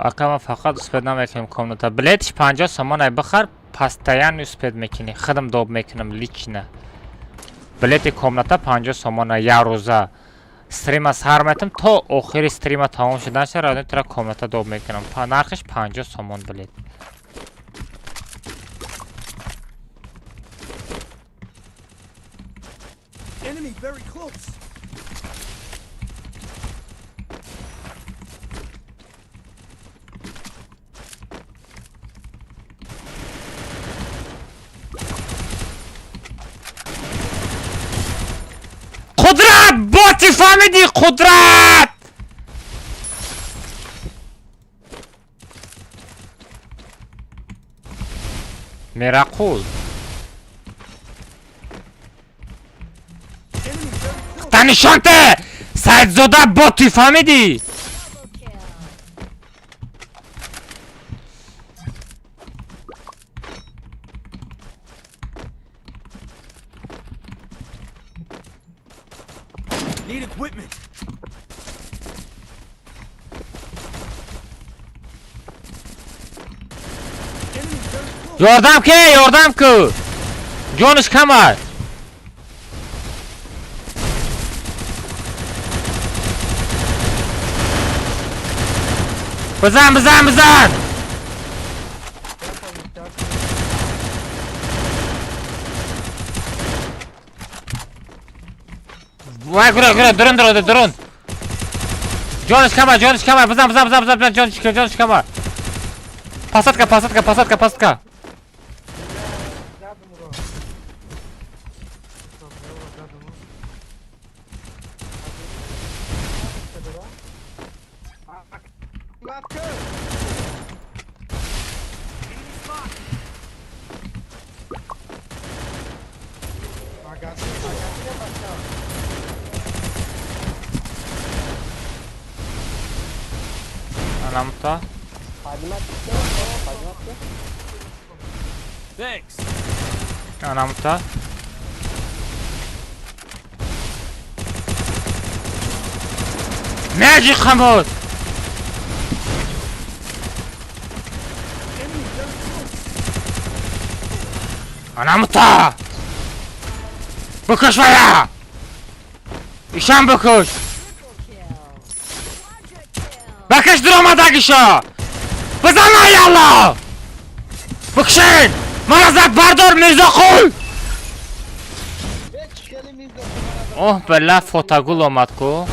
Ака ман фақат успед намекунем комната. Билетиш 50 сомон ай бихар, постоянно успед мекунӣ. Худам доб мекунам лично. Билети комната 50 сомон ай як рӯза. Стрима сар метам то охири стрима тамом шуданша радио тра комната доб мекунам. Нархиш 50 сомон билет. Enemy very close. Қудрат! Боти фаҳмидӣ? Қудрат! Мерақул. Enemy very close. Та нишонте! Саидзода боти фаҳмидӣ? Double kill. Need equipment. Enemy very close. Ёрдам ки, ёрдам ку! Ҷониш камай! Бизан, бизан, бизан! Вай, гура, гура, дурун дурода, дурун. Ҷониш кама, ҷониш кама, бизан, бизан, бизан, бизан, бизан, ҷониш кама, ҷониш кама. Посадка, посадка, посадка, посадка. Анамта. Thanks. Анамта. Magic хамод. Анамта. Бикш вая. Ишам бикш. Бикш дуромадагиша. Бизан айалло. Бикшин. Мара зад бардор Мирзоқул. Оҳ, била фотогул омад ку.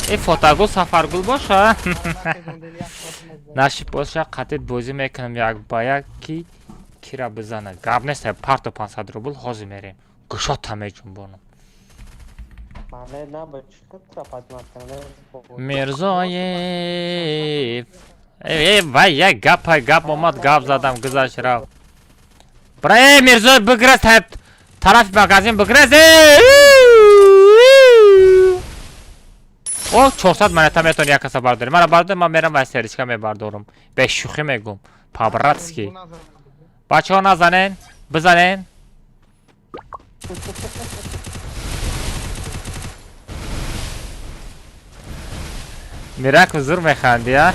Э фотогул Сафаргул боша. Нашиб боша, қатит бозӣ мекунам як ба як ки кира бизана. Гап нест, парто 500 рубл ҳозир мерем. Гушота меҷунбонам. Мирзоев. Э, вай, як гапа гап омад, гап задам, гузашт рафт. Бра, э, Мирзоев бигрез, тарафи магазин бигрез. О, 400 монета метавони як каса бардорӣ. Мара бардор, ман мерам ва серичка мебардорам. Бе шӯхӣ мегум. По-братски. Бачаҳо назанен, бизанен. Мирак зур механди, а?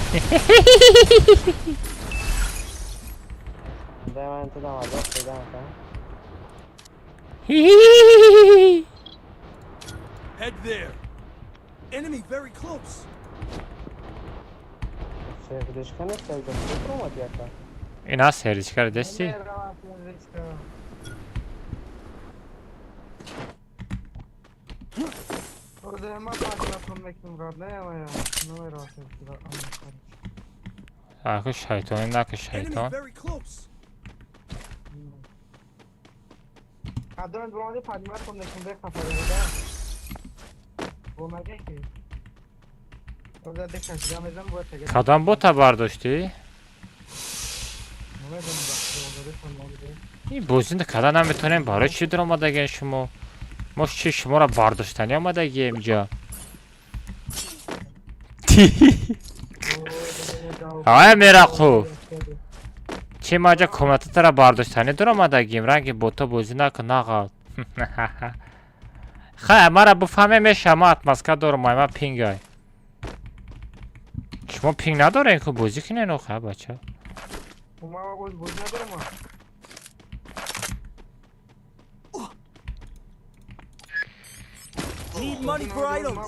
Head there. Enemy very close. Ина серичка дести? Аку шайтон, наку Enemy шайтон. very close. Кадом бота бардоштӣ? Ин бозинда када наметонем, барои чӣ дуромадаген шумо? Мо чӣ шуморо бардоштанӣ омадагием инҷа? Ай Мерақуф. Чӣ ма ҷа комнататара бардоштанӣ дуромадагием? Ранги бота бозӣ накун, нағалт. Хай, мара буфаҳме меша, ма атмаска дорам, ай ма пингай. Шумо пинг надорен ку бозӣ кунен охай бача. Need money for items.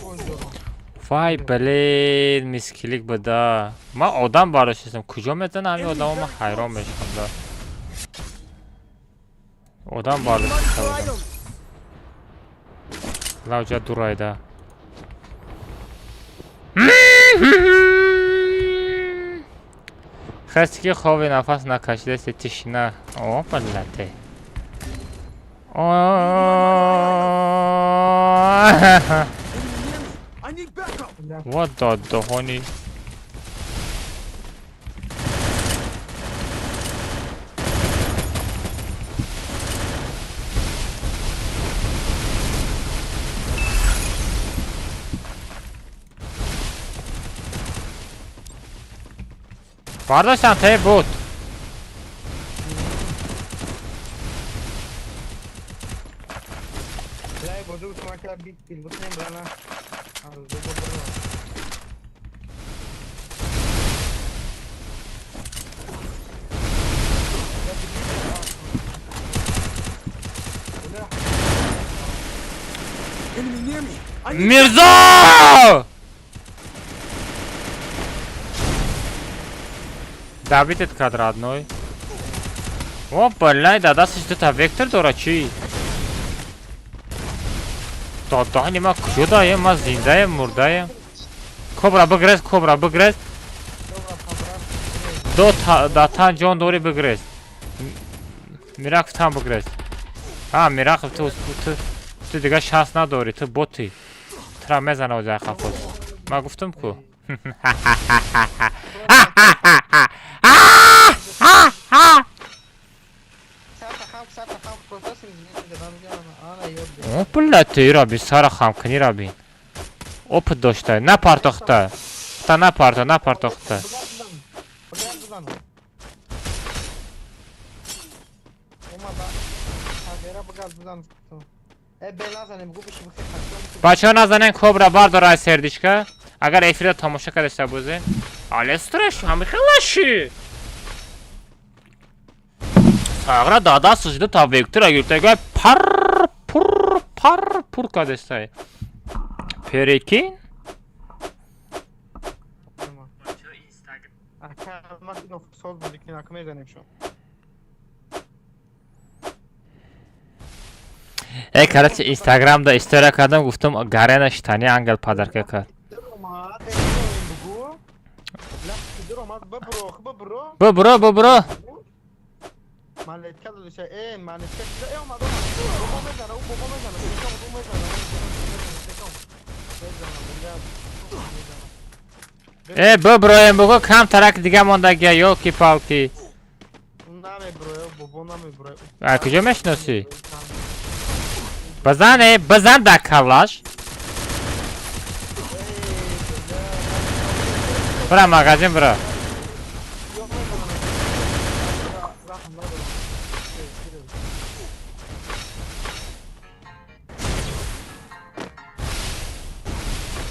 Вай, блин, мискилик буда. Ман одам бардоштастам. Куҷо мезанам ҳамин одамо, ман ҳайрон мешавам да. Одам Need money бардошта for будам. items. Лавҷа дурайда. Хасти ки хови нафас накашидаси тишина. О, блате. О. Enemy near me. I need backup. What the дохони. Бардоштам те буд. Enemy near me. I need Мирзо! Добить кард, родной. О, блядь, да дасташ дута вектор дора чӣ? Додани ма куҷо даем? Ма зиндаем, мурдаем. Кобра бигрез, кобра бигрез. До датан ҷон дорӣ, бигрез. Мираков там бигрез. А, Мираков, ту дига шанс надорӣ, ту боти. Тура мезана озай қафос. Ма гуфтам ку. Сарта хам, сарта хам, просто ана ёд. О, блядь, ты раби, сара хам кунӣ, раби. Опыт дошта, напартохта. Та напарто, напартохта. Бигар бизан. Омада. Тағира бигар бизан. Э, бе назанем, гу биши бихе хачон. Бачаҳо, назанен, кобра бардора аз сердечка. Агар эфирро тамошо кардашта бозен. Алестреш, ҳамихелаши. Сағра дада сужда та вектора гирифта, пар пур пар пур кардестай. Перекин? Бачаҳо Инстаграм. Ака, ман ино соз буди ки нака мезанем шо. Э, короче, Инстаграмда история кардам, гуфтам, Гарена штани ангел подарка кард. Омад, э, бугу. Лахти дур омад, бибро, бибро. Бубро, бубро. Малетка додиша, э, малетка чиза, э, омад, омад. Бобо мезана, ӯ бобо мезана, секам, ӯ мезана, секам. Мезана, блядь, мезана. Э, буброем, бугу кам тарак дига мондагия, ёлки-палки. Намеброя, бобо намеброя. А куҷо мешиносӣ? Базан, э, базан дар калаш. Бира магазин, бира. Раҳм надорам.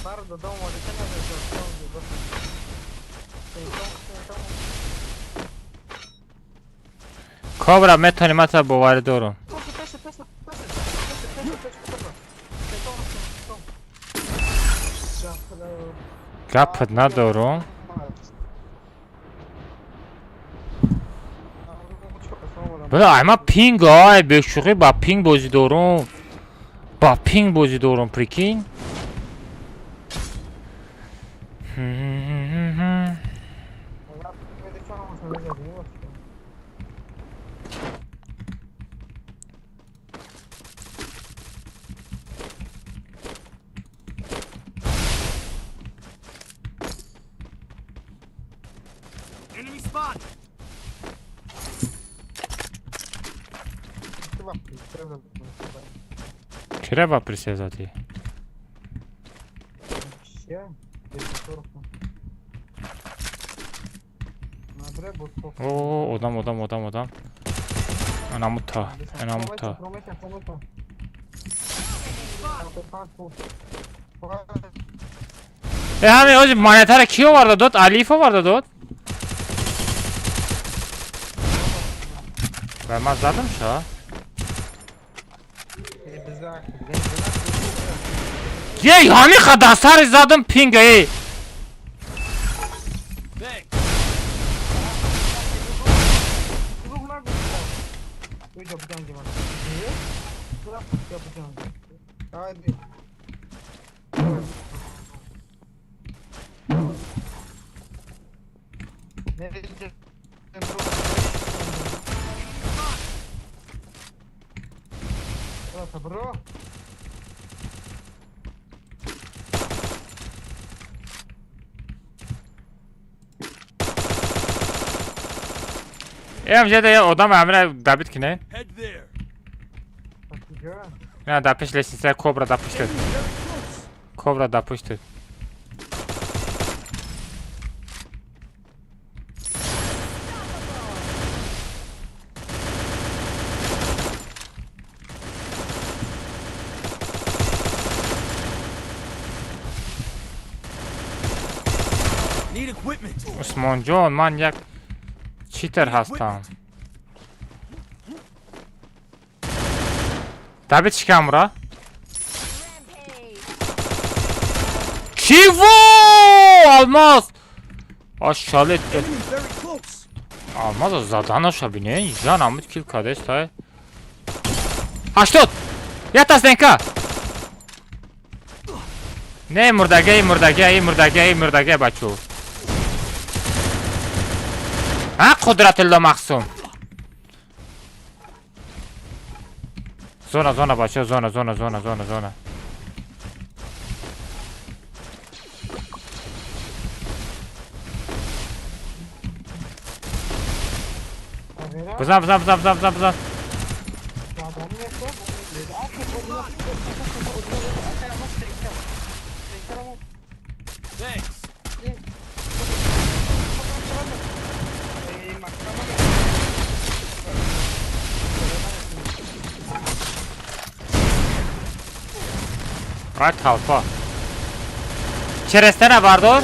Бар додам омадика надорам. Кобра, метавонӣ, ман туро боварӣ дорам. Пеша, пеша, пеша, пеша, пеша, пеша, пеша. Гапат надорум. Бля, ай ма пинг, ай, бешӯхӣ ба пинг бозӣ дорум. Ба пинг бозӣ дорум, прикинь. Enemy spotted. Чера ба присел задӣ? О, одам, одам, одам, одам. Анамута, анамута. Э, ҳамин ҳозир монетаро ки оварда дод? Алиф оварда дод? Ва ман задам ша? Ей, ҳамин ха сари задам пинга, ей. Thanks. Haydi. Ne diyeceğim? Bro. Э, ҳамҷа одам ҳамина добить кине. Head there. Ина дар пеши лестница, кобра дар пуштет. Enemy very close. Кобра дар пуштет. Need equipment. Усмонҷон, ман як читер ҳастам. Добить шикамра. Rampage. Чего? Алмаз! Ашалет. Enemy very close. Алмаза заданаша бинен, жан амуд кил кадестай. 80! Якта стенка! Не, мурдаге, мурдаге, мурдаге, мурдаге, бачо. А, Қудратулло Махсум. Зона, зона, бачо, зона, зона, зона, зона, зона. Бизан, бизан, бизан, бизан, бизан, бизан. Thanks. Рай толпа. Через стена бардор.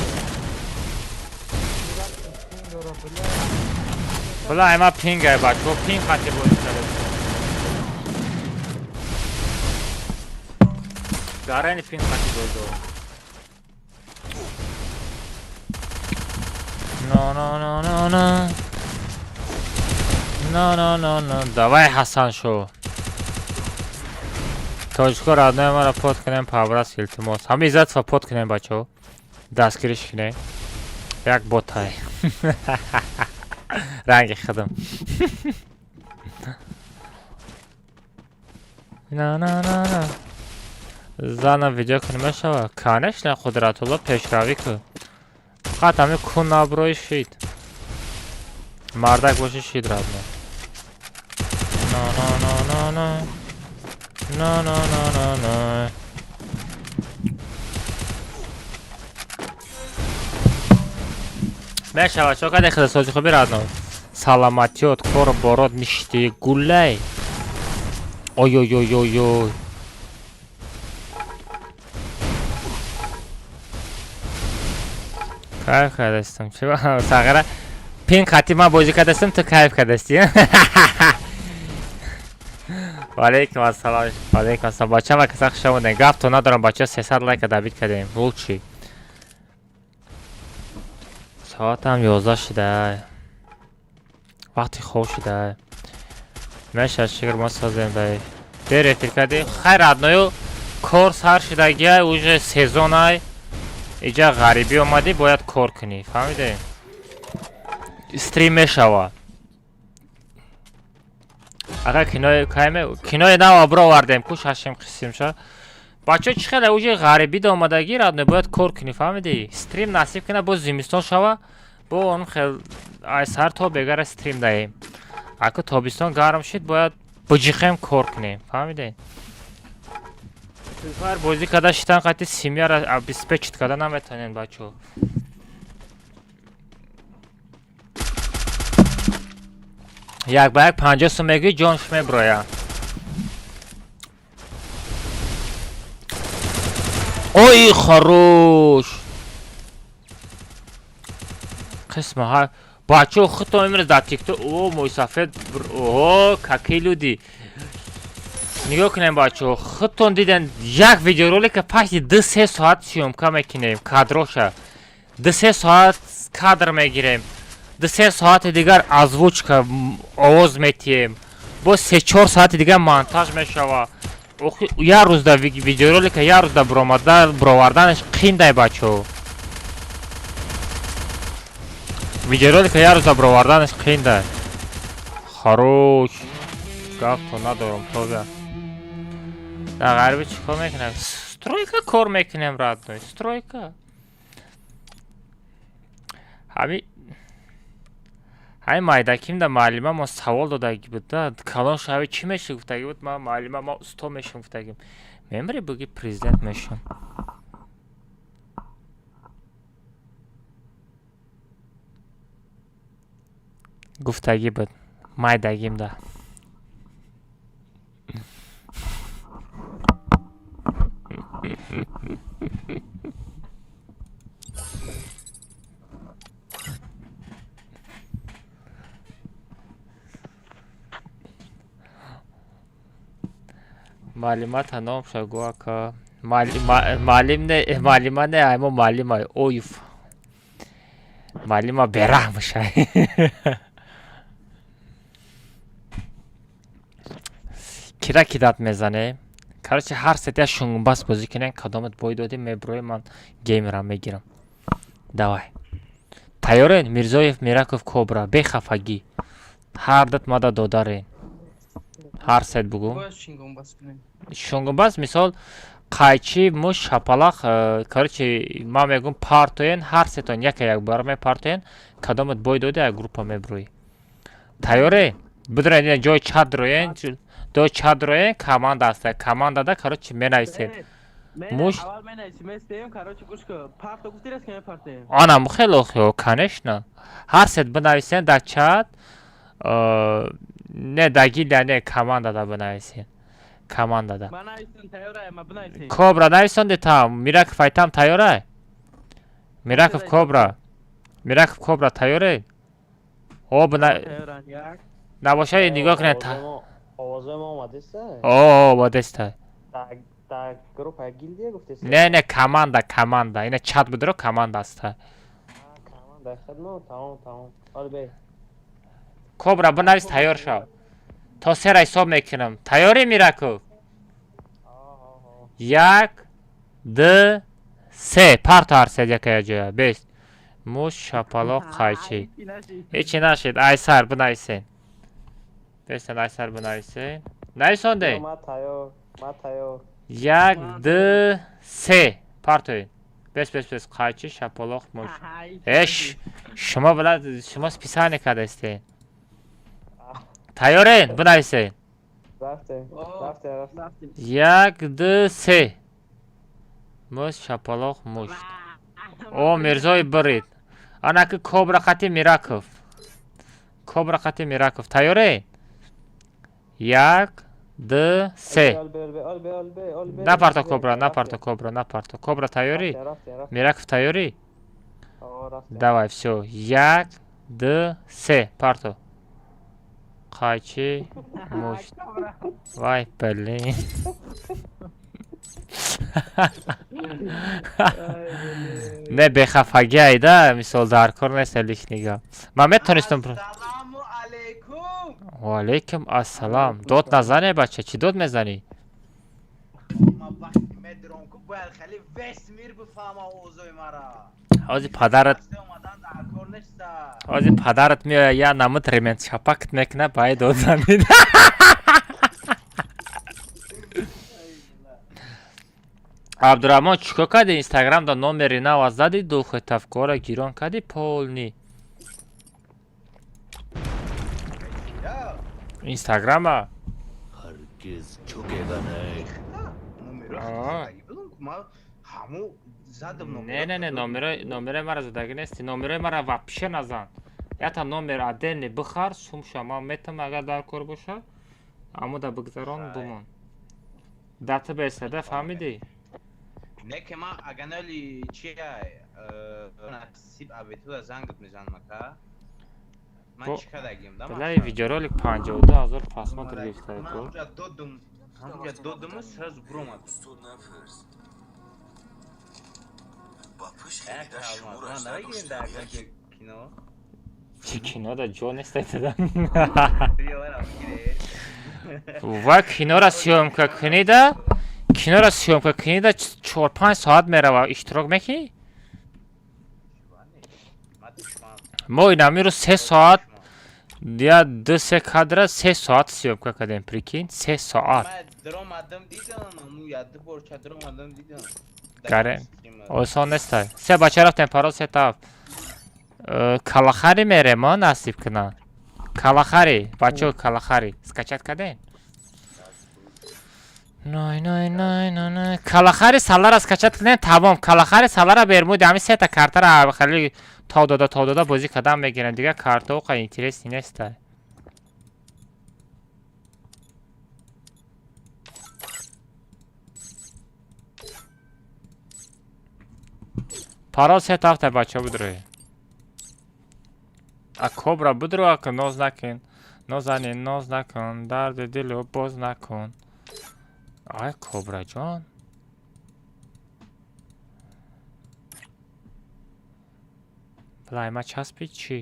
Бла, ама пинг ай бачо, пинг хати бозӣ карда. Гарани пинг хати бозӣ. Но но но но но. Но но но но. Давай, Ҳасан шо. Тоҷико родной маро под кунем, паврас, илтимос. Ҳама иззатва под кунем, бачо. Дастгириш кунем. Як ботай. Ранги худам. На на на на. Зана видео кунем мешава? Конечно, Қудратулло, пешравӣ ку. Фақат ҳами кун наброи шид. Мардак боши шид, родной. На на на на на. На на на на на. Мешава, чо каде хидасози хуби, родной. Саламатиёт, кору борот ништи, гуллай. Ой ой ой ой ой. Кайф кардастам. Чӣ сағира пин хати ман бозӣ кардастам, ту кайф кардасти. Валейкум ассалом. Валейкум ассалом. Бача ва каса хуш омадем. Гап то надорам, бача, 300 лайка добить кардем. Лучший. Соатам 11 шуда. Вақти хоб шуда. Меша, шукр, мо созем дай. Дер эфир кардем. Хайр, родной ю, кор сар шудагиай, уже сезонай. Иҷа ғарибӣ омадӣ, бояд кор кунӣ. Фаҳмидем? Стрим мешава. Ака, кинои кайме кинои нав бировардем ку, шашим қисмша. Бачо, чӣ хеле уже ғарибӣ да омадагӣ, родной, бояд кор кунӣ, фаҳмидӣ? Стрим насиб кина, боз зимистон шава, бо он хел ай сар то бегара стрим даҳем. Аку тобистон гарм шид, бояд биҷиқем, кор кунем, фаҳмидем? Free Fire бозӣ карда шитан қати семья ра обеспечить карда наметавонем, бачо. Як ба як 50 сум мегӯӣ, ҷонш меброя. Ой, хорош. Қисма ҳа бачо, худтон имрӯз дар тикток о мӯйсафед, оҳо, какие люди. Нигоҳ кунем, бачо, худтон диден, як видеоролика пашти 2-3 соат съёмка мекунем, кадроша 2-3 соат кадр мегирем, 2-3 соати дигар озвучка, овоз метиҳем, боз 3-4 соати дигар монтаж мешава. Охи як рӯзда видеоролика як рӯзда биромада бироварданаш қиндай, бачо. Видеоролика як рӯзда бироварданаш қиндай. Хорош. Гапто надорам, тоза. Дар ғарибӣ чӣ кор мекунем? Стройка кор мекунем, родной, стройка. Ҳами майдакимда муаллима мо савол додагӣ буд да: калон шавӣ чӣ мешӣ, гуфтагӣ буд. Ман муаллима, ма усто мешам, гуфтагим. Мемири, буги президент мешам. Гуфтагӣ буд майдагимда. Муаллимата номша гӯ, ака. Муаллим не, муаллима не, аймо муаллима оюф. Муаллима бераҳмшай. Кира кидать мезанем. Короче, ҳар сетя шунгумбас бозӣ кунем, кадомат бой додем, меброем, ман геймерам мегирам. Давай. Тайёрен? Мирзоев, Мираков, Кобра, бехафагӣ. Ҳар дат мада додарен. Ҳар сет бугум. Бояд шингомбас кунем. Шунгумбас мисол қайчи, муш, шапалақ, короче, ман мегӯм партоен, ҳар сетон яка як бора мепартоен, кадомат бой дода, як группа меброӣ. Тайёре? Бидроен, ина ҷои чат дроен, ҷои чат дроен, команда аста. Командада, короче, менависед. Муш- Аввал менависем, местем, короче, гӯш кун. Парто гуфти раст ки мепартем. Анам хело хело, конечно. Ҳар сет бинависен дар чат, не дар гильдия, не, командада бинависен. Командада. Ман нависем тайёрай, ма бинависем. Кобра нависонди там, Мираков айтам тайёрай? Мираков Кобра. Мираков Кобра тайёре? О, бина Тайёран, як. набошад нигоҳ кунед. Овозои мо омадеста? О, омадеста. Дар группа гильдия гуфтеста? Не, не, команда, команда. Ина чат будро команда аста. Команда хидмо, тамом, тамом. Ҳол бе. Кобра бинавис тайёр шав. То сера ҳисоб мекунам. Тайёрӣ, Мираков? Як, ду, се. Парто ҳар се яка ҷоя. Бест. Муш, шапалоқ, қайчи. Ҳечи нашид. Айсар бинависен. Бестен, айсар бинависен. Нависонде? Ма тайёр, ма тайёр. Як, ду, се. Партоед. Бес, бес, бес. Қайчи, шапалоқ, муш. Эш, шумо била, шумо списание кардастед. Тайёрен? Бинависен. Рафтем, рафтем, рафтем. Як, ду, се. Муш, шапалоқ, муш. О, Мирзои бирид. Анаки Кобра қати Мираков. Кобра қати Мираков. Тайёрен? Як, ду, се. Ҳол бе, ҳол бе, ҳол бе, ҳол бе, ҳол бе. Напарто Кобра, напарто Кобра, напарто. Кобра тайёрӣ? Рафтем, рафтем, рафтем. Мираков тайёрӣ? О, рафтем. Давай, всё. Як, ду, се. Парто. Қайчи, мушт. Вай, блин. Не, бехафагӣ айда, мисол дар кор нест лишний гап. Ман метонистам. Ассаламу алейкум. Ва алейкум ассалам. Дод назане, бача, чӣ дод мезанӣ? Ма вақти медром ку бояд хеле весь мир бифаҳма овозои мара. Ҳози падарат Басте омадан дар кор неста. ҳози падарат меояд, я намуд ремент чапакт мекунад, ба ай дод занид. Абдураҳмон, чӣ кор кардӣ? Инстаграмда номери нав аз задӣ, духи тафкора гирон кардӣ полный. Инстаграма? هرگز झुकेगा नहीं. Номеро Аа. задагӣ будум ку ма ҳаму задам номеро. Не, не, не, номерои мара задагӣ нести. Номерои мара вообще назан. Ята номер отдельный бихар, сумша ман метам, агар дар кор боша. Амуда бигзарон, бумон. Дата бесада, фаҳмидӣ? Не ки ма аганоли чия насиб абетуда зангат мезанам ака. Ман чӣ кардагим да? Билай, видеоролик 52 ҳазор просмотр гирифта Ман ку. ҳамҷа додум, ҳамҷа додуму сразу буромад. устод нафирс ба пушти Э, дида калма, шумораш ман намегирем дар надошта ягон кино. Чӣ кино да ҷо нест айтада. Биёварам гире. Ва кинора съёмка кунида, кинора съёмка кунида 4-5 соат мерава, иштирок мекунӣ? Ма душман. Мо инамиро 3 соат я 2-3 кадра 3 соат съёмка кардем, прикинь, 3 соат. Ман даромадам дидам, аму яду борча даромадам дидам. Гаре. Осон нестай. Се бача рафтем парол се таф. Калахари мерем, а насиб кунад. Калахари, бачаҳо Калахари. Скачать кардем? Най, най, най, най, най. Калахари салара скачать кунем, тамом. Калахари салара бермуди, ҳамин сета картара хеле тов дода, тов дода бозӣ кардам мегирем. Дигар картао қа интересный нестай. Парол се тафта, бачаҳо бидроед. А Кобра бидро, ака ноз накун. Нозанин, ноз накун, дарди дилу боз накун. Ай, Кобраҷон. Билай, ма часпи чӣ?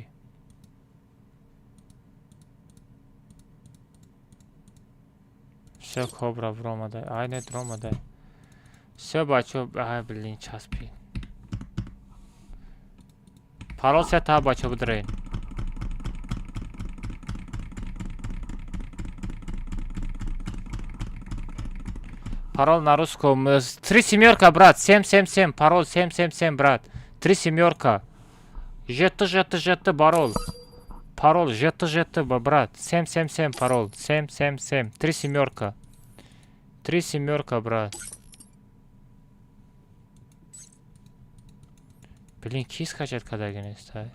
Всё, кобра буромадай. Ай, не дуромадай. Всё, бачо, ай, блин, часпи. Парол сета, бачо, будрен. Парол на русском. Три семерка, брат. 777. Парол 777, брат. Три семерка. ЖТ, ЖТ, ЖТ, парол. Парол ЖТ, ЖТ, брат. 777, парол. 777. Три семерка. Три семерка, брат. Блин, ки скачать кадаги нестай?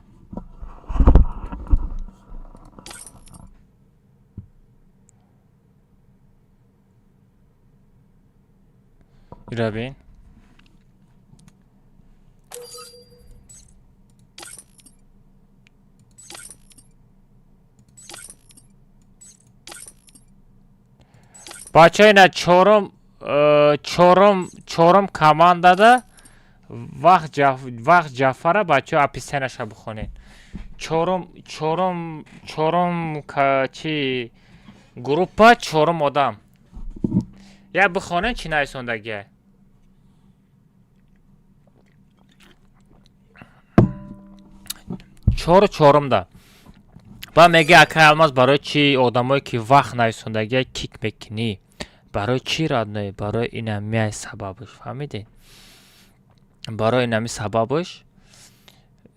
Ира бин. Бача, ина чорум чорум командада вақт Ҷафара, бача, описанияша бихонед. Чорум чи группа, чорум одам. Я бихонем, чӣ нависондагия. Чору чорумда. Ба мега, акай Алмаз, барои чи одамое ки вақт нависондагия кик мекунӣ? Барои чӣ, родной? Барои инамиай сабабаш, фаҳмидед? Барои инами сабабаш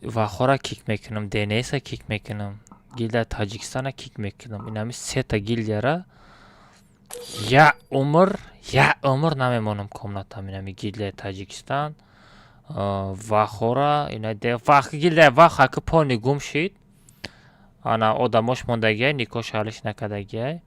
вахора кик мекунам, ДНСа кик мекунам, гилдияи Таҷикистона кик мекунам. Инами сета гилдияра як умр, як умр намемонам комнатам. Инами гилдияи Таҷикистон, вахора, ина вах, гилдияи вах аки пони гум шид. Ана одамош мондагиай, никош ҳалиш накардагиай.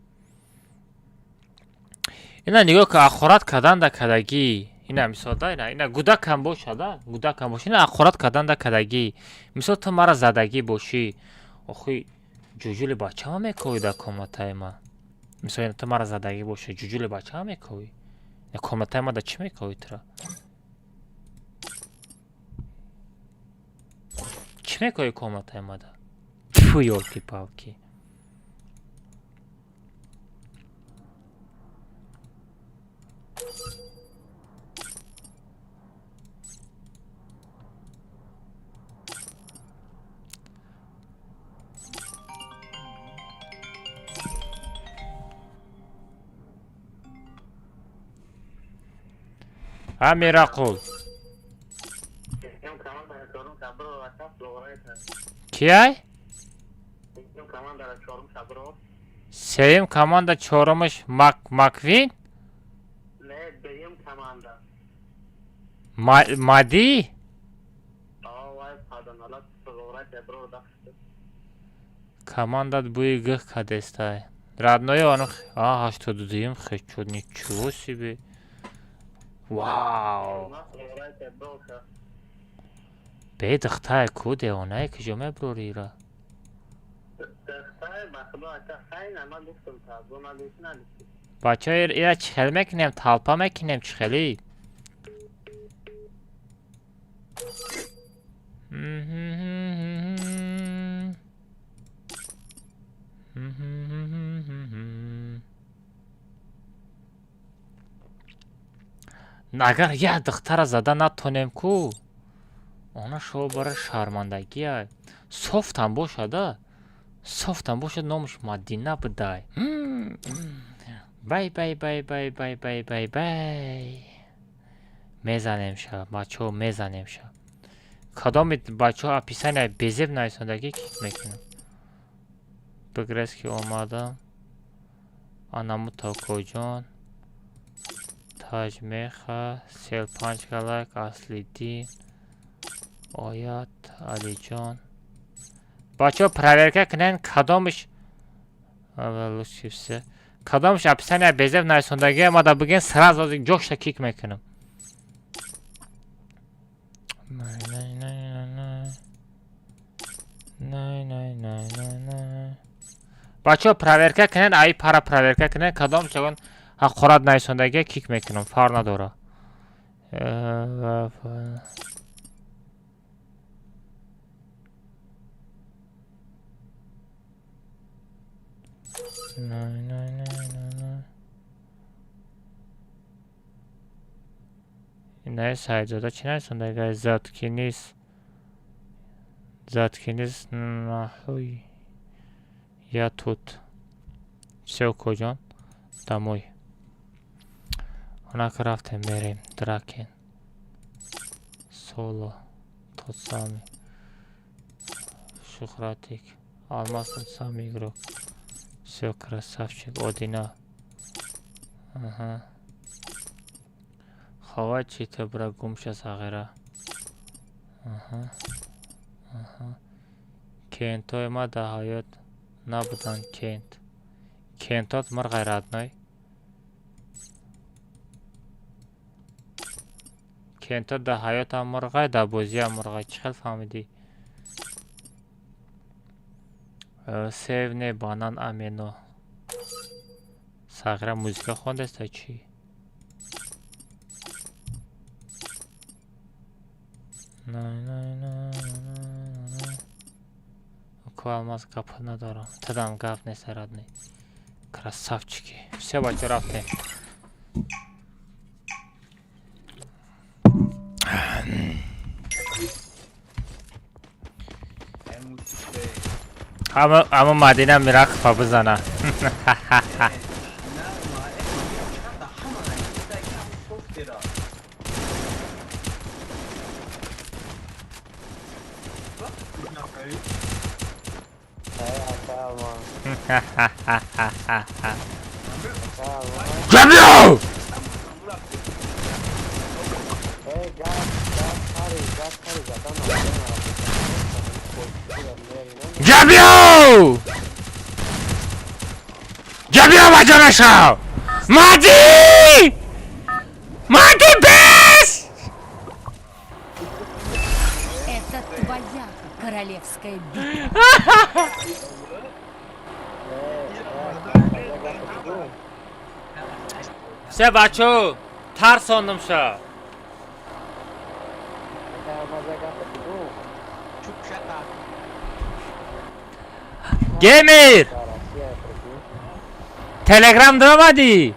Ина нигоҳ ка, ҳақорат кардан да кардагӣ. Ина мисол да, ина гудакам бошада, гудакам боша. Ина ҳақорат кардан да кардагӣ. Мисол, ту мара задагӣ бошӣ. Охи, ҷуҷули бачама мековӣ дар комнатаи ман? Мисол, ту мара задагӣ бошӣ, ҷуҷули бачама мековӣ? Комнатаи ман да чӣ мековӣ тура? Чӣ мековӣ комнатаи ман да? Тьфу, ёлки-палки. А, Мирақул. Кияй? Сеюм команда чорумаш Маквин? Мади? Командат буи гых кадестай. Родной оно, а, 82-юм хечуд, ничего себе. Вау. Бе духтае ку, девонае, куҷо мебурори ира? Бача, ира чӣ хел мекунем? Толпа мекунем, чӣ хелӣ? Агар як духтара зада натонем ку, она шо бара шармандагия. Софтам бошада, софтам бошад, номаш Мадина будай. Бай бай бай бай бай бай бай бай. Мезанем ша, бачаҳо, мезанем ша. Кадоми бачаҳо описания безеб нависондагӣ, кик мекунам. Бигрез, ки омадам. Анаму Токоҷон. Таҷмеха, сел панҷ галак, Аслиддин, Оят, Алиҷон. Бачаҳо, проверка кунен, кадомаш лучше все. Кадомаш описания безеб нависондагӣ, мада бигӯен, сразу ҷошта кик мекунам. Най най най най най най най най най. Бачаҳо, проверка кунен, аи пара проверка кунен, кадом чагон ҳақорат нависондагӣ, кик мекунам, фарқ надора. Най най най най най. Не, Саидзода чӣ нависондага? Заткнись. Заткнись нахуй. Я тут. Всё, коҷон. Домой. Онака рафтем, мерем. Дракен. Соло. Тот самый. Шухратик. Алмаз тот самый игрок. Всё, красавчик. Одина. Ага. Хавай чи ту бра гумша сағира. Аҳа. Аҳа. Кентои ма дар ҳаёт набуданд кент. Кентот мырғай родной. Кентот дар ҳаётам мырғай, дар бозиам мырғай. Чӣ хел фаҳмидӣ? Сев не банан амено. Сағира музика хондеста чӣ? Ку алмаз гап надорам. Тадам гап нест родной. Красавчики. Всё, бача, рафтем. Ама Мадина Миракова бизана. Gabriel! Gabriel! Gabriel баҷонашав! Мади! Мади бес! Это твоя королевская битва. Все, бачо, тарсондум ша. Геймер! Телеграм даромадӣ?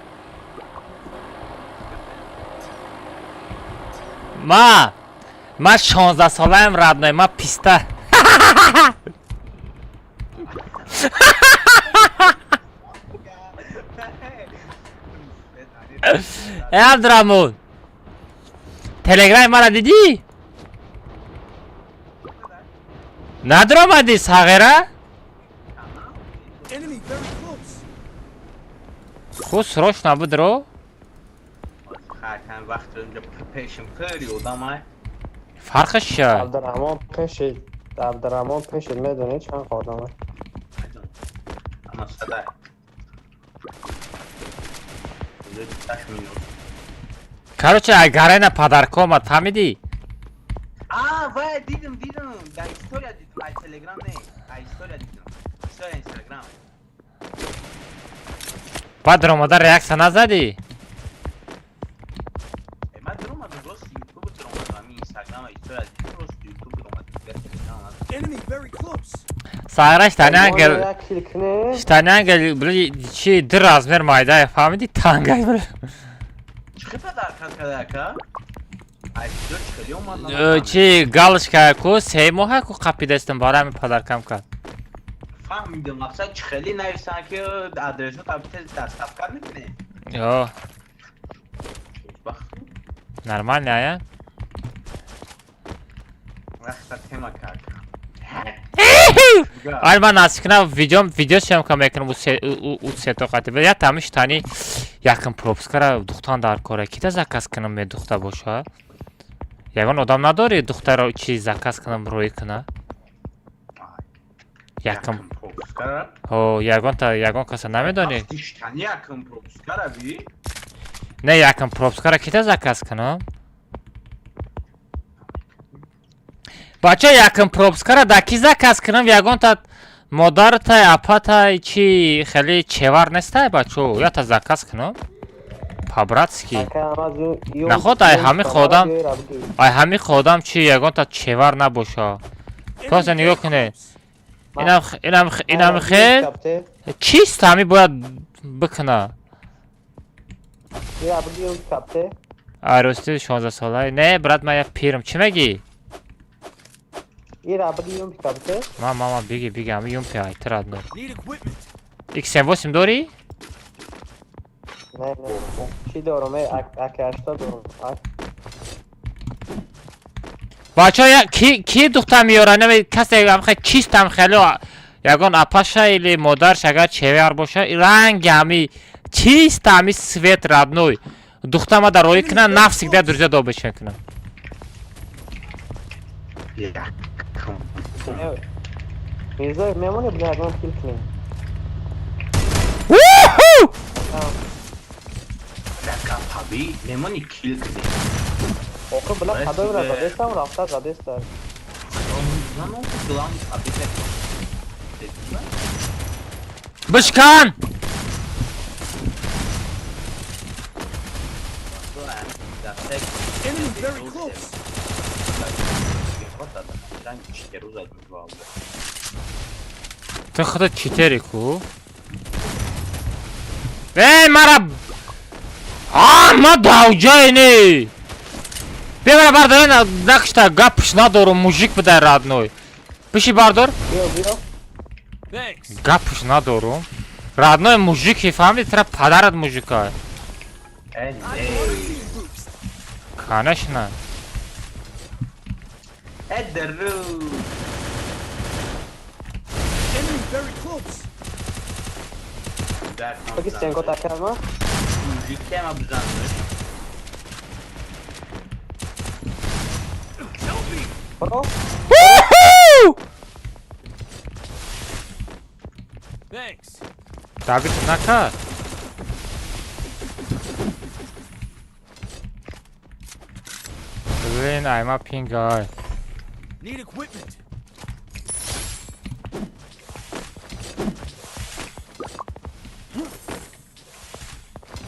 Ма ма 16 солаем родной, ма писта. Э Абдураҳмон! Телеграми мара дидӣ? Надромадӣ сағира? Ху срочно бидро. Фарқаш чия? Абдураҳмон пеши Абдураҳмон пеши медонӣ чанд одам? Короче, ай Гарена подарка омад, фаҳмидӣ? А, вай, дидам, дидам. Дар история дидам, ай Телеграм не, ай история дидам. История Инстаграм. Баъд даромада реаксия назадӣ? Э, ман даромадам, рост Ютуб даромадам, ҳамин Инстаграм история дидам, рост Ютуб даромадам, дигар Телеграм надорам. Сағира штани ангел штани ангел били чи ду размер майда фаҳмидӣ тангай били. Чӣ подарка карда ака? Ай куҷо чӣ хеле омад? Чи галочка ку се моҳа ку қапидастам барои ҳамин подаркам кард. Фаҳмидам, мақсад чӣ хеле нависанд ки адресот тез доставка мекунӣ? Ё. Нормально, ая? Вақта тема кард. Ай ман насикна видео видео съёмка мекунам у сето қати. Я тами штани якм пропускара духтан дар кора. Кита заказ кунам медухта боша? Ягон одам надори духтаро чи заказ кунам рӯй куна? Якм пропускара? Ҳо, ягон та ягон каса намедонӣ? Штани якм пропускара би? Не, якм пропускара кита заказ кунам? Бача, якм пропускара да ки заказ кунам? Ягонта модартай, апатай чи хеле чевар нестай, бачо? Ята заказ кунам? По-братски. Наход ай ҳами ходам, ай ҳами ходам чи ягонта чевар набоша. Просто нигоҳ кунед. Инам инам инам хел чист ҳами бояд бикуна. Арӯсти 16 солаи. Не, брат, ман як пирам. Чӣ мегӣ? Ира биги юмпи кабите. Ман, ман, ман, биги, биги, ами юмпи ай, ты родной. Need equipment. XM8 дорӣ? Не, не. Чӣ дорум? Э, аки 80 дорум. Бача, ки ки духтар меёра? Не, касе ам хе чистам хело ягон апаша или модарш агар чевар боша, ранги ами чист ами свет родной. Духтар ма дар роӣ кунам, навсегда друзья добавить кунам. Як. Мирзоев, мемонӣ, бля, ягон кил кунем. Уху! Капаби мемони кил кунем. Охи, бля, кадомра задестам, рафта задеста. Главный паби. Бишкан! Enemy very close. Ту худат читери ку? Эй, мара! А, ма давҷае не! Бия, мара бардор, накушта, гапш надорум, мужик бидай, родной. Биши бардор? Биё, биё. Thanks. Гапш надорум. Родной, мужик, фаҳмиди, тра падарат мужика. Э, I bought a team boost. Конечно. Э, дару. Enemy very close. Биги стенкота кардма. Мужикема бизан. Help me. Бро. Уху! Thanks. Давид накард. Блин, айма пингай. Need equipment.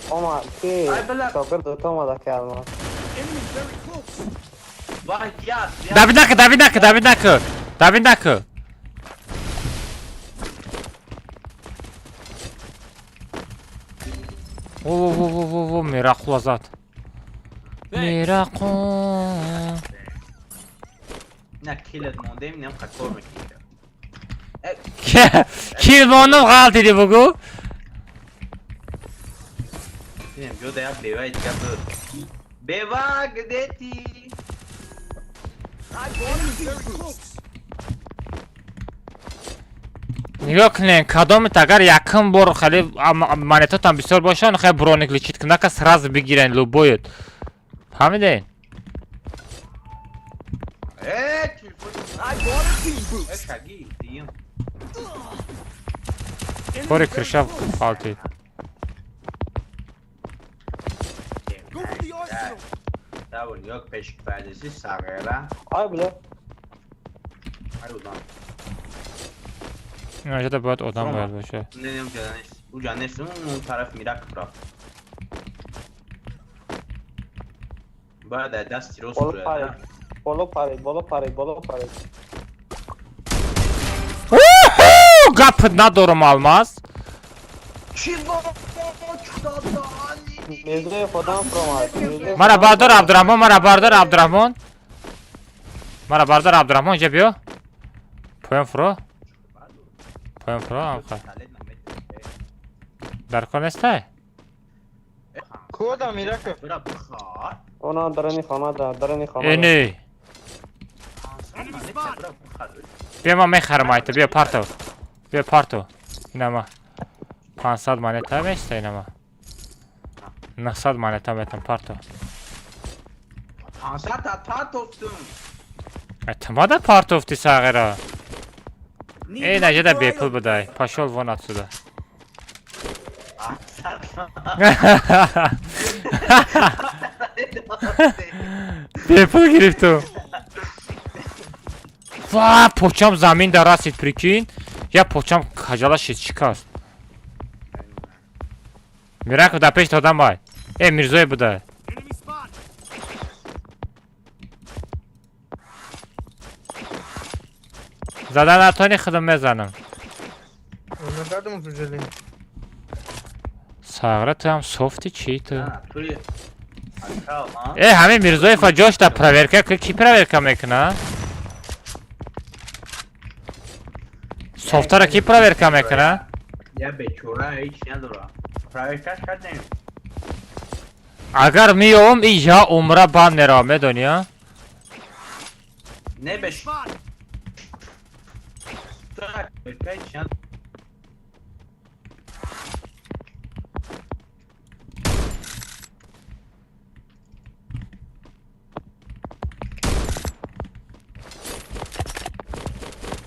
Ома, ки Ай, бля. шогирд омада кардма. Enemy very close. Вай, я. Давид нака, Давид нака, Давид нака. Давид нака. Во во во во во, Мирақул зад. Мирақул. На килет мондем, нем кор мекунем. Кил мондам ғалтиди бугу. Инем ҷода як беваи дига буд. Бева, где ты? I bought a team boost. Нигоҳ кунед, кадомит агар якум бор хеле монетотам бисёр бошанд, хеле броник лечить кунака сразу бигирен любоет. Фаҳмидед? Э, телефон. I bought a team Э, boost. шаги, дигим. Enemy Кори very крыша close. ғалтид. Go for the arsenal. Давр, як пешкпардasi сағира. Ай, бля. Ай, удам. Инҷода бояд одам Рома. бояд боша. Не, не, уҷа нест. Уҷа нест, он тараф мирак рафт. Бояд дар дасти рост Боло бурояд, парид. Боло парид, боло парид, боло парид. Уху! Гап надорум, алмаз. Чӣ бо? Мирзоев одам фуромад. Мирзоев Мара одам бардор фуромад. Абдурахмон, мара бардор Абдурахмон. Мара бардор Абдурахмон, инҷа биё. Поён фуро. Поён фуро, амха. Дар кор нестай? Кодам Ираков. Бира бихор. Она дарани хона да, дарани хона. Э, не. Enemy spotted. Бира бихор. Биё, ман мехарам айта, биё парто. Биё парто. Инама. 500 монета места инама. 900 монета метам парто. 500 та партофтум. Тмада партофти сағира. Need Э, money наҷада for бепул item. будай. Пошёл вон отсюда. 500. Бепул гирифту. Ва, почам замин да расид, прикинь. Я почам хаҷала шид, шикаст. Мираков дар пеши одам бай. Э, Мирзоев будай. Enemy spotted. Зада натони худам мезанам. Накардам, сожалению. Сағра, ту ҳам софти чӣ ту? Тури. Э, ҳамин Мирзоева ҷошта проверка ки проверка мекуна? Софтара ки проверка мекуна? Я бечора ҳеч надора. Проверкаш кардем. Агар меёвам, и я умра банд меравам, медонӣ, а? Не беш. Проверка ҳеч надора.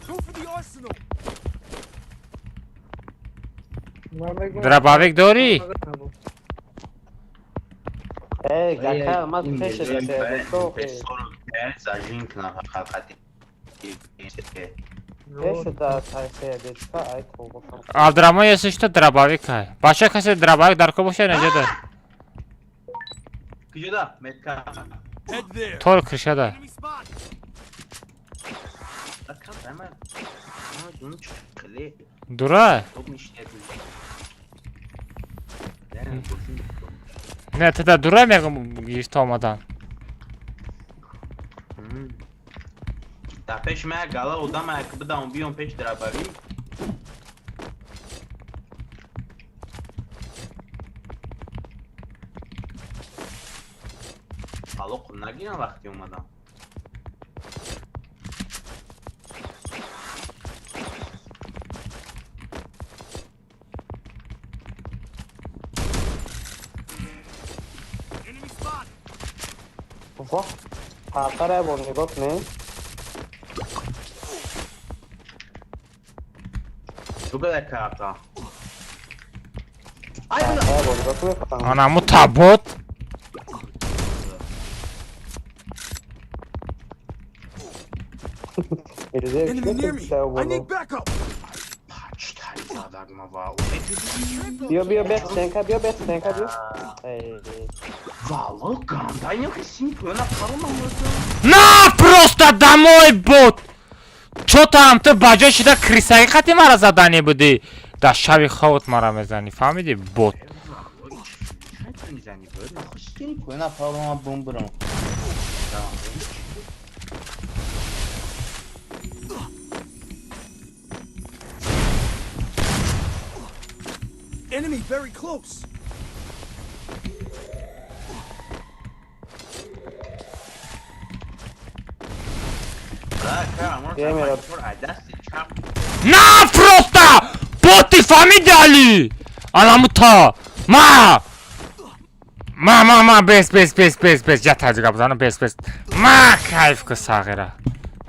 Go for the arsenal. Дробовик дорӣ? Эй, ака, ман пеша десе. Зажин кна хақати. Пеша да тайсе дечка, ай тоба. Абдураҳмон есишта дробовик ай. Бача, касе дробовик дар ко боша, наҷада. Куҷода? Метка. Head there. Тор крышада. Enemy spotted. Ака, ама. Дун чхле. Дура? Топ мишнет. Не, ту да дура мегум гирифта омадан. Да пеш ма гала одам як бидам биём пеш дробовик. Алоқ нагирам вақти омадам. Enemy spotted. Воҳ, партара бор нигоҳ кунед. Тугада карта. Партара бор нигоҳ кунед. Анаму табот. Enemy near me. I need backup. Пачтай задагма ва. Биё, биё, бех стенка, биё, бех стенка, биё. Эй, Вало гандай нохи син пӯна парома. На, просто домой, бот! Чо там ту ба ҷой шида крысаи қати мара заданӣ будӣ? Дар шаби ховот мара мезанӣ, фаҳмидӣ, бот? Мизани буд. Нахустин пӯна парома бумбурам. Enemy very close. На, просто! Боти, фаҳмиди, Али? Анамута! Ма! Ма, ма, ма, бес, бес, бес, бес, бес, я таҷига бизанам, бес, бес. Ма, кайф ку сағира.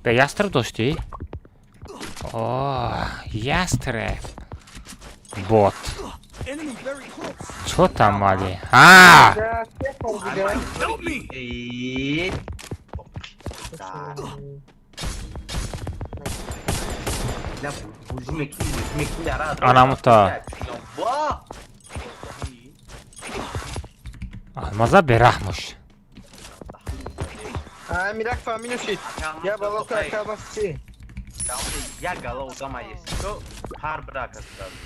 Бе, ястреб доштӣ? О, ястреб. Бот. Enemy very close. Чо там, Али? А! Help me. Анамута. Алмаза бераҳмуш. Мирак фаминушид. Я балока кабасчи. Як гала одама есто ҳар бирака сразу.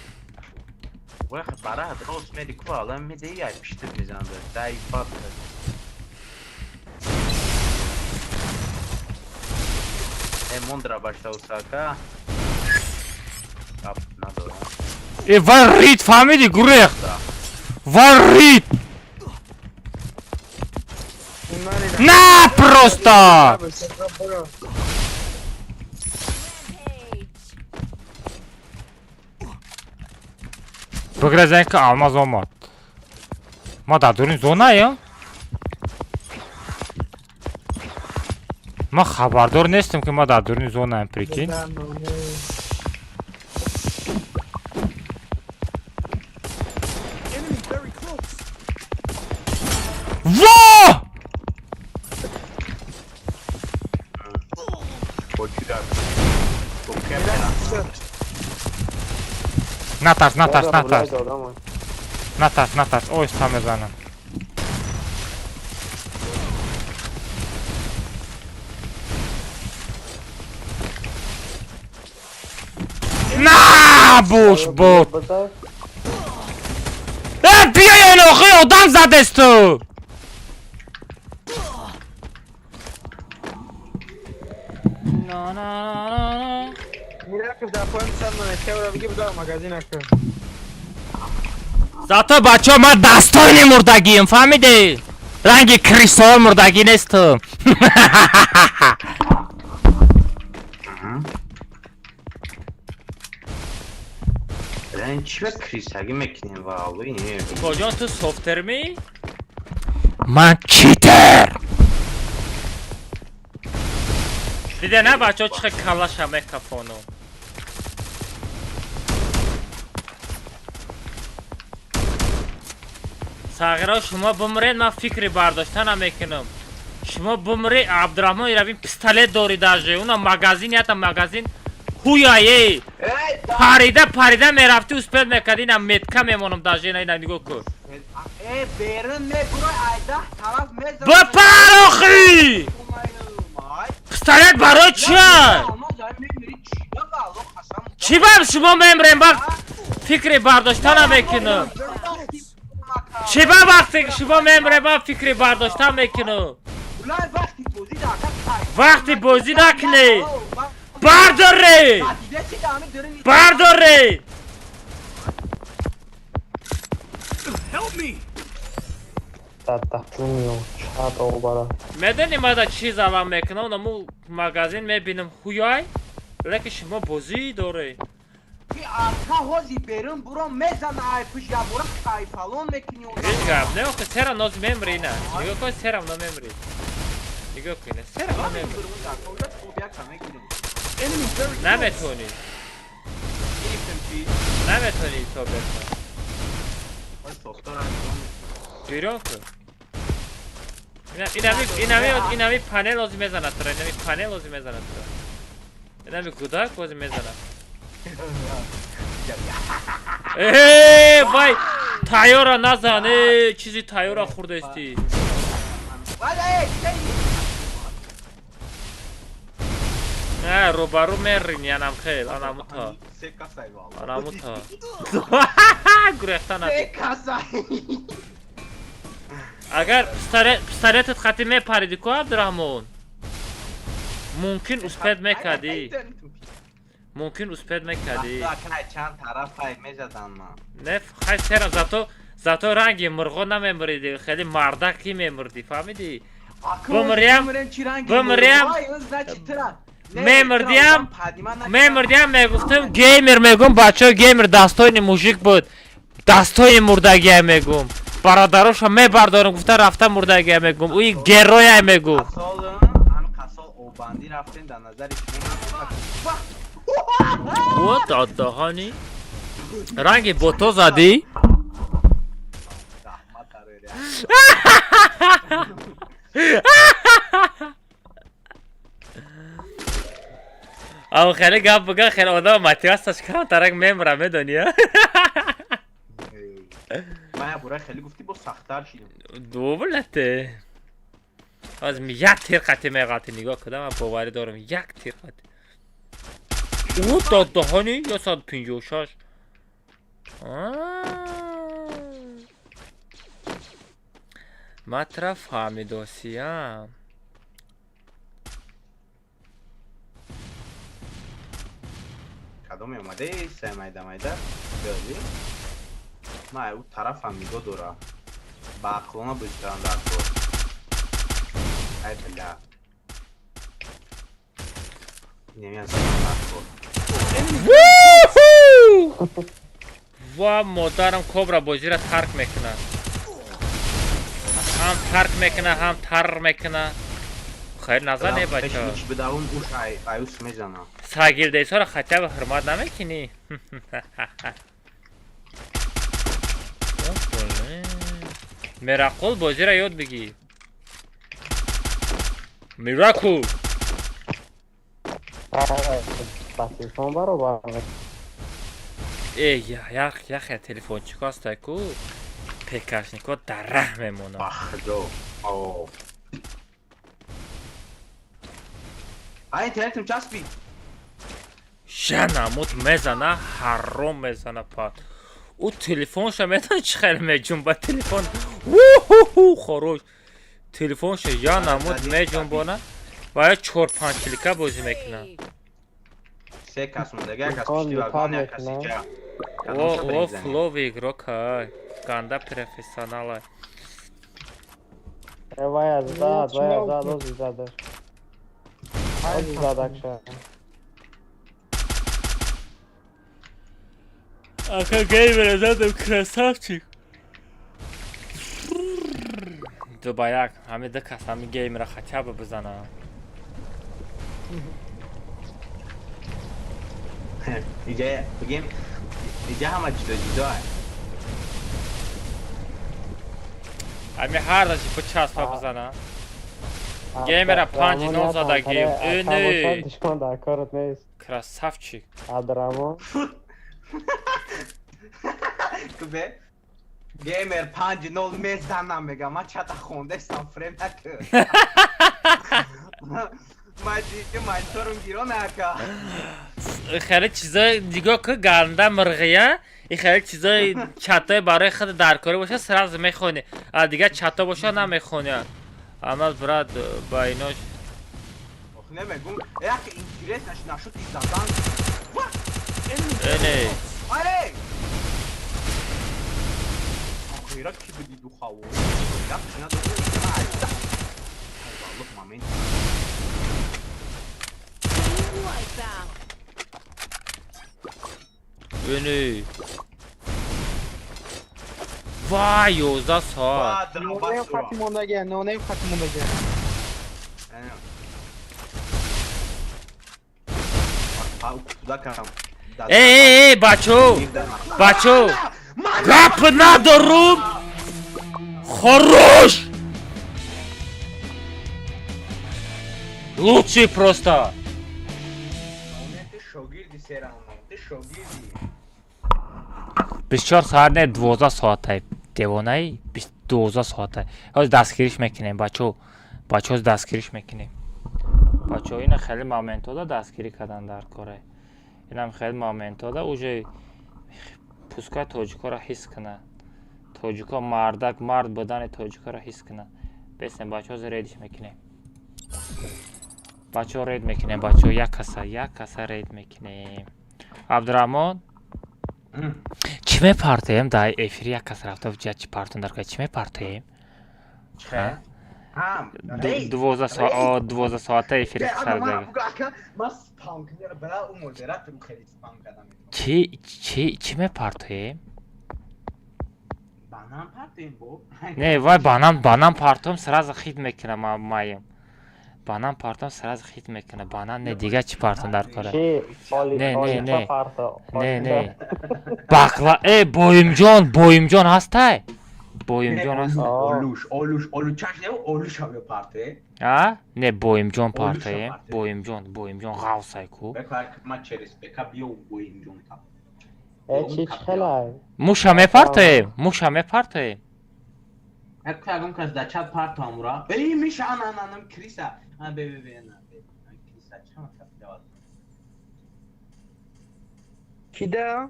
Вах бара рост меди ку алам меди як пиштир мезанда. Дай бат. Э мондра башта усака. Ап надорам. Э, вай рид, фаҳмидӣ, гурех. Вай рид. На, просто! Rampage. Бигрезен ки алмаз омад. Ма дар дуруни зонаем? Ман хабардор нестам, ки ма дар дуруни зонаем, прикинь. Enemy very close. Во! Бочура. Окей. Натарс, натарс, натарс. Натарс, натарс. Оҳиста мезанам. На, буш, бот! Э, биёй, охи одам задесту! Мираков дар поем сад евро бигӣ буда магазин ака. Зато бачаҳо, ман дастони мурдагием, фаҳмидӣ? Ранги крисол мурдагӣ нестам. Ранг чӣ ба крисагӣ мекунем ва аллои не. Коҷон, ту софтермӣ? Ман читер. Диде на, бачаҳо, чӣ хел калаша мекафону. Сағиро, шумо бумред, ман фикри бардошта намекунам. Шумо бумри, Абдураҳмон иравин пистолет дори, даже уна магазин, ята магазин ҳуяе парида парида мерафти, успел мекарди. Ина метка мемонам, даже ина нигоҳ кун. Э, берун мебурой, айдаҳ тараф мезанам. Бипарохи, пистолет барои чия? Чӣ ба шумо мемрем, ба фикри бардошта намекунам? Чӣ ба вақте ки шумо мемрем, ман фикри бардошта мекунам? Вақти бозӣ накунед, бардоре, бардоре. Help me! Дадаҷуниё чад обара. Медони, мада чӣ залам мекунам? Наму магазин мебинам, ҳуяй, лекин шумо бозӣ доред. Арка ҳози берун буро мезана, ай пуш ябура кайфалон мекунӣ. Ҳеҷ гап не, охи сера ноз мемри. Ина нигоҳ кун, серам намемри, нигоҳ кун, ина серам намемри. Enemy very close. Наметонӣ, наметонӣ то бета. Берун кун. Инами панел ози мезанад тура, инами панел ози мезанад тура, инами гудак ози мезанад. Э, вай, тайёра назан, э, чизи тайёра хӯрдаисти. Не, рӯбарӯ мерин, янам хел анамута, анамута гурехта нади. Агар пистолетат хати мепариди ку, Абдураҳмон, мумкин успеть мекардӣ, мумкин успеть мекардӣ. Чанд тараф мезадан ман. Не, хай, серам зато ранги мурғо намемриди, хеле мардакӣ мемурдӣ, фаҳмидӣ? Бумриям, бумриям, мемурдиям, мемурдиям, мегуфтам геймер, мегум бачаҳо, геймер дастони мужик буд, дастони мурдагия, мегум бародароша мебардорам гуфта рафта мурдагия, мегум уи героя, мегум. Обандӣ рафтем дар назари. О, дадаҳани ранги бото задӣ. Раҳмат барои. Ав, хеле гап буга, хеле одам мотиватсияш камтарак мемра, медонӣ? Ман як бора хеле гуфтӣ, бо сахттар шидам. Дублате аз як тир қати меғалти, нигоҳ куда, ман боварӣ дорам, як тир қати. Ӯ, дадаҳани 156. Ман тра фаҳмидосиям. Кадоме омаде сай майда майда биёди, ман ӯ тарафам нигоҳ дора, ба ақлона бозӣ дар кор. Ай бля, немиям дар кор. Ва модарам, кобра бозиро тарк мекунад, ҳам тарк мекунад, ҳам тар мекунад. Хайр, назане, бача. Бидавум уш аюс мезанам. Сагилдесоро хотя бы ҳурмат намекунӣ. Мерақул, бозиро ёд бигӣ, Миракул. Ба телефон баробар. Э, як яхе телефончико ҳастай ку, пекашнико дар раҳ мемонад. Бахдо о, ай интернетм часпи. Жанамуд мезана, ҳаром мезана пат. Ӯ телефонша медони чӣ хел меҷунба телефон? Уху, хорош, телефонша янамуд меҷунбона ва ё чор панҷчилика бозӣ мекунад. Се кас мондага, як кас пишти вагон, як кас иҷа. О, флови игрок, ай. Ганда профессионал. Вай аз зад, вай аз зад, ози задаш. Ози задакша. Ака геймера задам, красавчик. Ду ба як, ҳами ду кас ҳами геймера хотя бы бизана. Иҷа бигем, иҷа ҳама ҷудо ҷудо. Ҳами ҳар даши бичаспа бизана. Геймера 5-0 задагим. Э, не. Душман дар корат нест. Красавчик. Абдураҳмон. Кубе? Геймер 5-0 мезанам мега. Ман чата хондестам, фрем накун. Ман дига мониторум гиро нака. Хеле чизои нигоҳ кун, ганда мирғия, и хеле чизои чатои барои худ даркорӣ боша, сразу мехонӣ. А дигар чато боша намехонӣ. Амал брат ба инош. Ох, намегум, як интереснаш нашуд и задан. Эне. Аре! Охира ки биди духаво. Як чина духаво. Ай, момент. Эне. Вай, 11 соат. Нонем хати мондага, нонем хати мондага. Эй, эй, эй, бачо! Бачо! Гап надорум! Хорош! Лучший просто! 24 соат не, 12 соатай. Девонаи 12 соатай. Ҳозир дастгириш мекунем, бачо. Бачо, ҳозир дастгириш мекунем. Бачо, ина хеле моментода дастгирӣ кардан дар коре. Инам хеле моментода уже пускай тоҷикоро ҳис кунад. Тоҷико мардак, мард будани тоҷикоро ҳис кунад. Бесем, бачо, ҳозир рейдиш мекунем. Бачо, рейд мекунем, бачо, як каса рейд мекунем. Абдураҳмон, чӣ мепартоем дар эфири? Як кас рафта ҷа чӣ партон дар чӣ мепартоем? 12 соата эфири сар зага. Чӣ мепартоем? Не, вай банан партоем, сразу хит мекунам маем. Банан партом сразу хит мекунад. Банан не, дигар чӣ партом дар кора? Не, не, не. Не, не. Бақла, э, Боимҷон, Боимҷон ҳастай? Боимҷон ҳаст? Олуш, олуш, олуш, чаш не, олуш ҳам парте. А? Не, Боимҷон партае. Боимҷон, Боимҷон ғавсай ку. Ма через ПК биё Боимҷон та. Э, чӣ хелай? Муша мепартоем, муша мепартоем. Як ягон кас дар чат парто амура. Эй, миша, ана, ана, ана, криса. А, бе, бе, бе, ана, бе. Криса, чама капилават. Кида?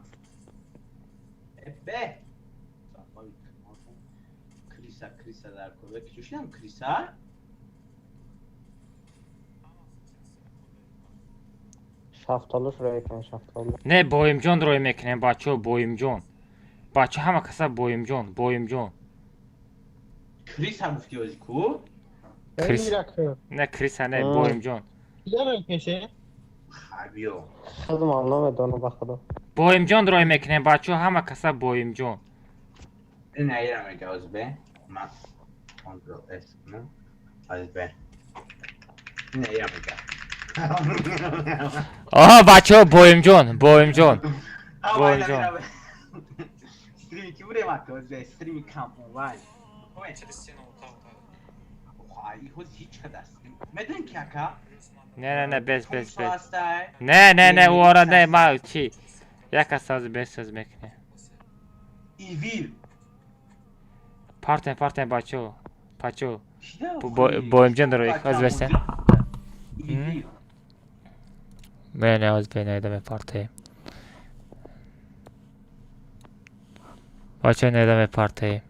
Э, бе. Криса, криса дар кор. Кишинам криса? Шафтолуш рой мекунем, шафтолу. Не, Боимҷон рой мекунем, бачо, Боимҷон. Бачо, ҳама каса Боимҷон, Боимҷон. Криса гуфти ози ку? Крис. Не, Криса не, Боимҷон. Хабиё. Худам намедонам ба худо. Боимҷон рой мекунем, бачо, ҳама каса Боимҷон. Не, ира мега оз бе. Ма Ctrl S кунам. Оз бе. Не, ира мега. Оҳа, бачо, Боимҷон, Боимҷон. Боимҷон. Стрими ки бурем ака, оз бе, стрими кам онлайн. Не, не, не, без, без, без. Не, не, не, уора не, ма чӣ? Як кас аз без соз мекунем. Ивил. Партем, партем, бачо. Бачо. Боимҷон рой, аз бесен. Не, не, аз бе, не, да мепартем. Бачо, не, да мепартем.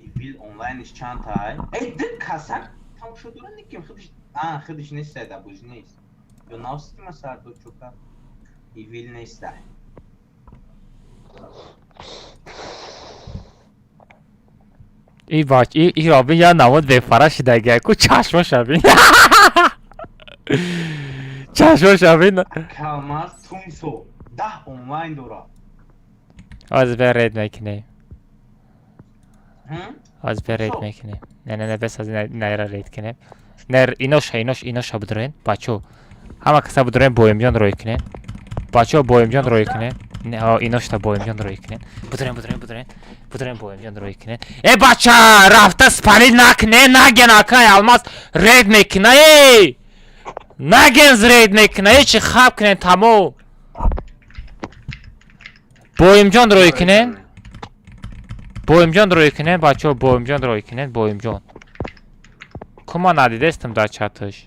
Ивил онлайнш чанд тай? Эй, ду касак тамошо доран никим худиш. А, худиш нест, да буз нест. Ё навсти ма сар до чока. Ивил неста. И бач, и робин я намуд бефара шидагия ку, чашмаша бин. Чашмаша бин. Калмаз Тумсо 10 онлайн дора. Аз бе рейд мекунем. Ҳм? Аз бе рейд мекунем. Не, не, не, бес аз найра рейд кунем. Не, иноша, инош, иноша бидроен, бачо. Ҳама каса бидроен, боимҷон рой кунем. Бачо, боимҷон рой кунем. Не, иношта боимҷон рой кунем. Бидроен, бидроен, бидроен. Бидроен, боимҷон рой кунем. Э, бача, рафта спалит накне, наген, акай Алмаз рейд мекуна, эй! Наген, рейд мекуна, эй, чи хаб кунем тамом. Боимҷон рой кунем. Боимҷон рой кунем, бачо, боимҷон рой кунем, боимҷон. Кума надидестам дар чаташ.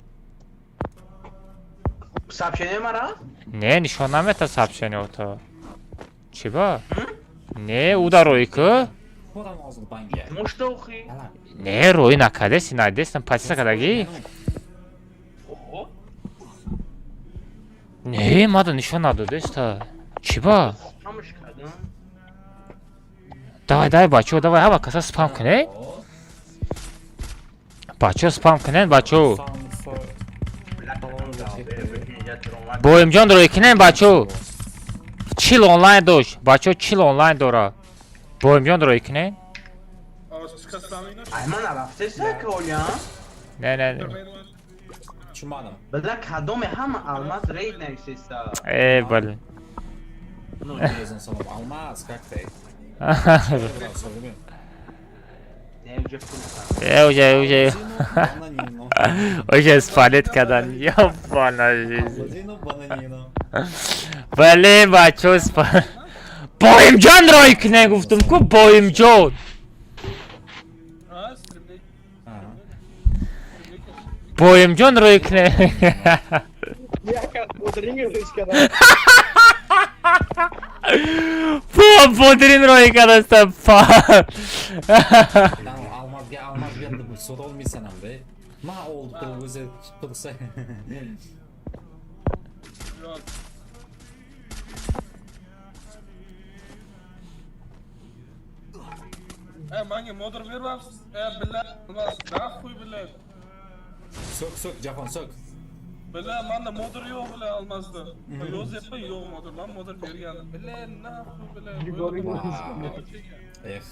Сообщение мара? Не, нишон намета сообщение ото. Чӣ ба? Не, уда рой ку? Мошта охи? Не, рой накардеси, надидестам, подписка кардагӣ? Охо. Не, мада нишон надодеста. Чӣ ба? Ҳамаш кардам. Давай, давай, бачо, давай, ҳама каса спам кунед. Бачо, спам кунед, бачо. Боимҷон рой кунед, бачо. 40 онлайн дошт. Бачо, 40 онлайн дора. Боимҷон рой кунед. Ай, ман нарафтеса колям? Не, не, не. Била кадоме ҳама Алмаз рейд нависеста. Э, блин. Ну, Алмаз, как ты? Не, уже пулса. Э, уже, уже. Уже спалит кадан. Ёбана жизнь. Блин, бачо, спал. Боимҷон рой кунед, гуфтум ку, боимҷон. Боимҷон рой кунед. Як бодринг рӯз кардам. По бодрин рой кардаста. Па. Алмазга, Алмазга so'rolmaysan hamda. Ma oldi qilib o'zi tursa. E, manga motor bermabsiz. E, billah, Almaz, нахуй, billah. So'k, so'k, Jahon, so'k. Billah, manda motor yo'q, billah, Almazda. Yozyapman, yo'q motor, man motor bergan. Billah, нахуй, billah. Eh.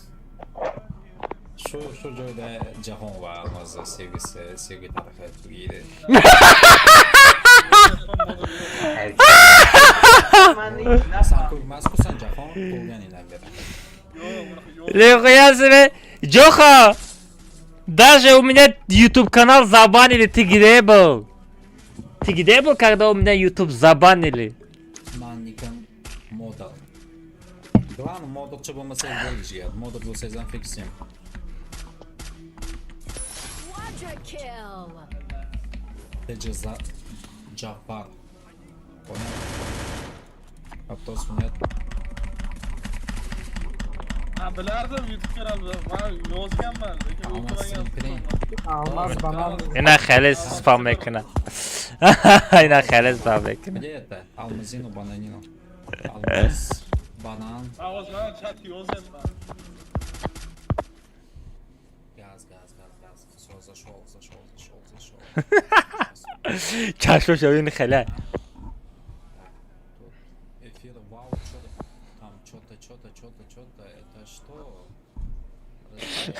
Shu joyda Jahon va Almozni sevgisi, sevgi tarixi tugaydi. San ko'rmasku san, Jahon, tug'ilganingdan beri. Нихуя себе! Джоха! Даже у меня YouTube канал забанили, ты где был? Ты где был, когда у меня YouTube забанили? Mannikin model. Главное, model bo'lmasa bo'ldi. Model bo'lsangiz ham fix ham. Quadra kill. Tejza Jafar. Понял? Вопрос нет. Ha, bilardim, YouTube kanalida. Man yozganman, lekin o'qimagan. Алмаз банан. Ина хеле спам мекуна. Ина хеле спам мекуна. Где это? Алмазину, бананину. Алмаз, банан. Hozir man chatga yozyapman. Газ, газ, газ, газ. Все, зашел, зашел, зашел, зашел. Чашмаша бин хеле. Тут эфир, вау, что-то там, что-то, что-то, что-то, что-то. Это что? Эх.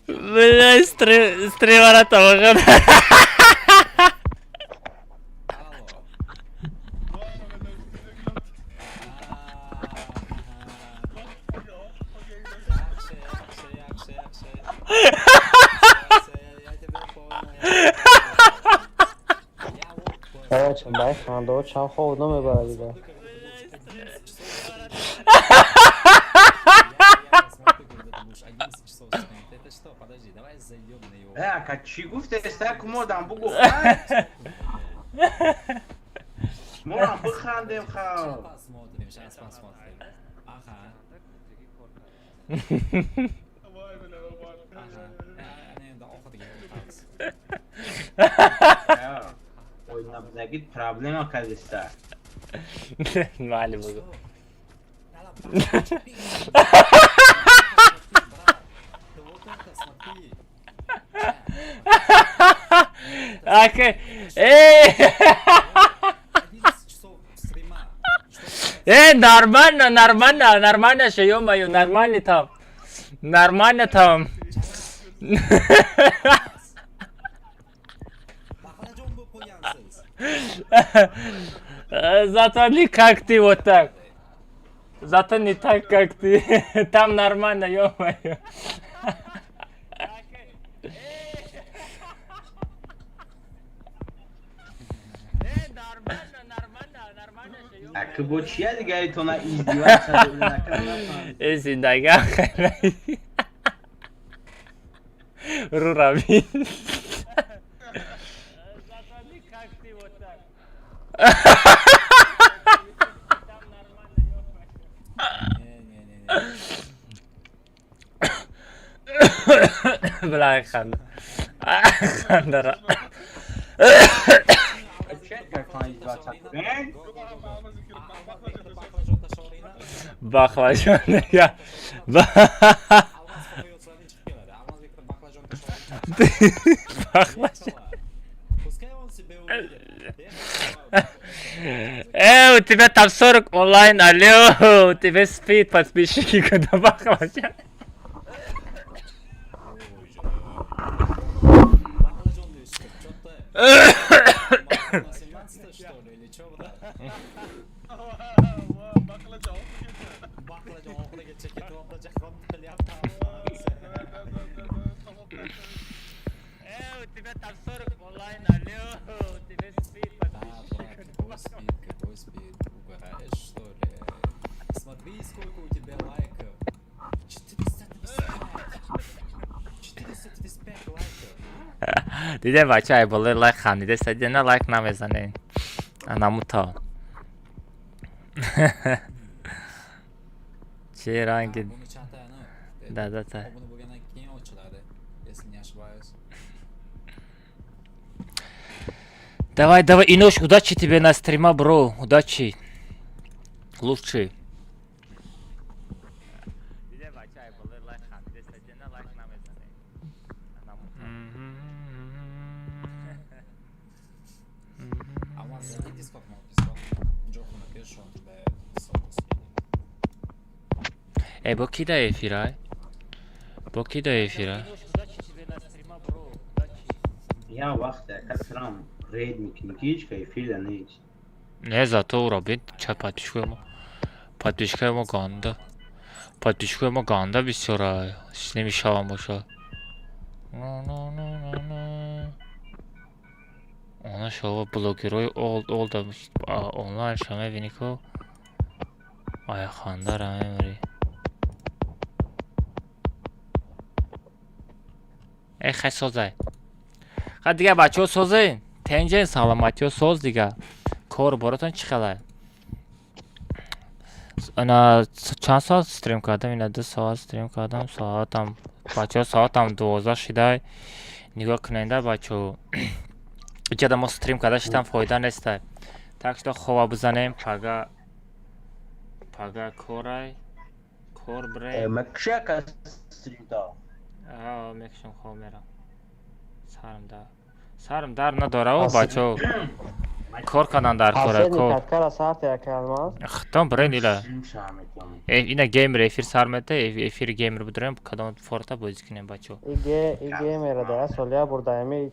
Бля, стримара тамошо. Алло. Yaxshi, yaxshi, yaxshi, yaxshi. Yaxshi, я тебя понял. Я вот Короче, бай хандо чам хоб намебарад дига. 11 часов Я смотрю, когда ты будешь 11 часов стримить. Это что? Подожди, давай зайдем на его. Э, ака, чӣ гуфтеста, ку модам бугу хай? Морам бихандем, Сейчас хав. посмотрим, сейчас посмотрим. Ага. Voy бля, voy. Ana endi oxiriga o'tamiz. O'ynabdagi проблема qilishda. Mayli bugun. Вот это, смотри. Aka, ey! 11 часов стрима. Нормально, нормально, нормально же, ё-моё, нормально там. Нормально там. Baqlajon bo'lib qolgansiz. Зато не как ты вот так. Зато не так, как ты. Там нормально, ё-моё. Aka bu chiya digaritona издеваться. Эй, зиндага хеле. Ру рави. Зато не как ты вот так. Не, не, не, не. Бля, ханда. Хандара. Baqlajon tashoringni. Бақлажон я. Almaz fotoyotlarning chiqib keladi. Almazga kirib baqlajon tashoringni. Бақлажон. Пускай он себе увидит. У тебя там 40 онлайн, алло, у тебя спит подписчики, когда бақлажан. Baqlajon deyishdi. Что-то 17 что ли, или что, брат? Baqlajon oxirigacha. Baqlajon oxirigacha ketyapti, jahon qilyapti. У тебя там 40 онлайн, алло, у тебя спит Да, брат, какой спид, какой спид? Угораешь, что ли? Смотри, сколько у тебя лайков. 435. 435 лайков. Дидем, бача, ай боле лайк хандиде, садина лайк намезанен. Анамуто. Чи ранги? Buni chatani. Да, да, да. Obuna bo'lgandan keyin ochiladi, если не ошибаюсь. Давай, давай, Инош, удачи тебе на стрима, бро, удачи. Лучший. Дидем, бача, ай боле лайк хандиде, садина лайк намезанен. Алмаз, зайди в Discord, мой Discord. Джоху напишешь, он тебе ссылку скинет. Э, бо ки да эфирай? Бо ки да эфирай? Я вақт ака трам рейд мекунӣ, ки ҳеҷ ка эфирда нест. Не, зато уро бин, ча подписчикои мо. Подписчикои мо ганда. Подписчикои мо ганда бисёра. Намешавам боша. На. Она шава блогерои олд олда онлайн ша мебини ко. Ай хандара мемри. Э, хай созай. Ха дига бачаҳо созен. Тенҷен саломатиҳо соз дига. Кор боротон чӣ хелай? Ана чанд соат стрим кардам? Ина 2 соат стрим кардам. Соатам бачаҳо соатам 12 шидай. Нигоҳ куненда бачаҳо. Иҷада мо стрим карда шитам фоида нестай. Так что хова бизанем, пага пага корай. Кор бирем. Макши ака стрим та. Аа, мекшам хов мерам. Сарам дар. Сарам дар надора о бачаҳо. Кор кардан дар кора Последний кор. каткара сарти ака Алмаз. Хитон бирен ила. Стрим ша метавонам. Э, ина геймер эфир сар мета, эфир геймер бидурем, кадом форта бозӣ кунем бачаҳо. Иге иге мера да солия бурда ами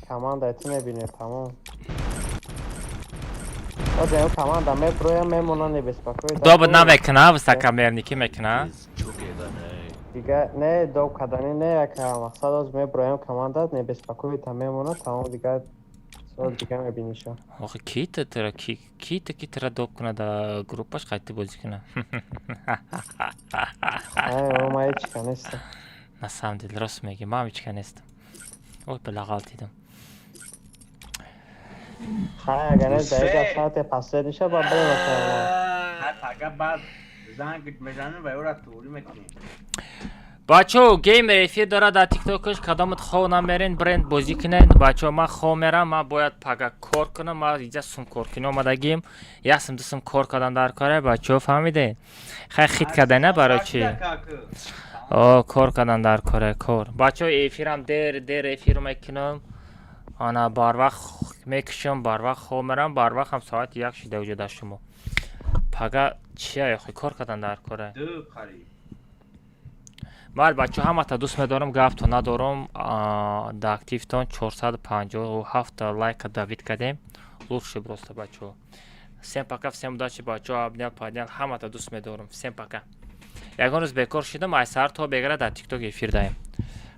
команда ти мебинем тамом. Ода команда меброя мемона не беспокоит. Добр намекуна, высокомерники мекуна. Дига не доб кардани не ака мақсад оз меброям команда не беспокоит мемона тамом дига сол дига мебиниша. Охи ки тра ки ки ки тра доб куна да группаш қайти бозӣ куна. Ай, о ма ҳеҷ ка нестам. На самом деле рост мегӣ, ман ҳеҷ ка нестам. Ой, била ғалтидам. Хай агар не даига сарти последниша ба брем ака. Ҳар пага баъд Занг мезанем ва ӯра туғри мекунем. Бачо, геймер эфир дора дар тиктокаш, кадомат хов намерен, бренд бозӣ кунен. Бачо, ман хов мерам, ман бояд пага кор кунам, ман иҷа сумкоркунӣ омадагим. Яксим дусум кор кардан дар коре, бачо, фаҳмиде? Хай хит кардана барои чӣ? О, кор кардан дар коре, кор. Бачо, эфирам дер дер эфир мекунам. Ана барвақт мекушам, барвақт хов мерам, барвақт ҳам соати 1 шида уҷо дар шумо. Пага чия, охи кор кардан дар коре. Ду қариб. Баъд, бачо, ҳамата дӯст медорам, гафто надорам. Да активтон 457 лайка давид кардем. Лучше просто, бачо. Всем пока, всем удачи, бачо, обнял, поднял, ҳамата дӯст медорам. Всем пока. Ягон рӯз бекор шидам, ай саҳар то бегара дар тикток эфир даем.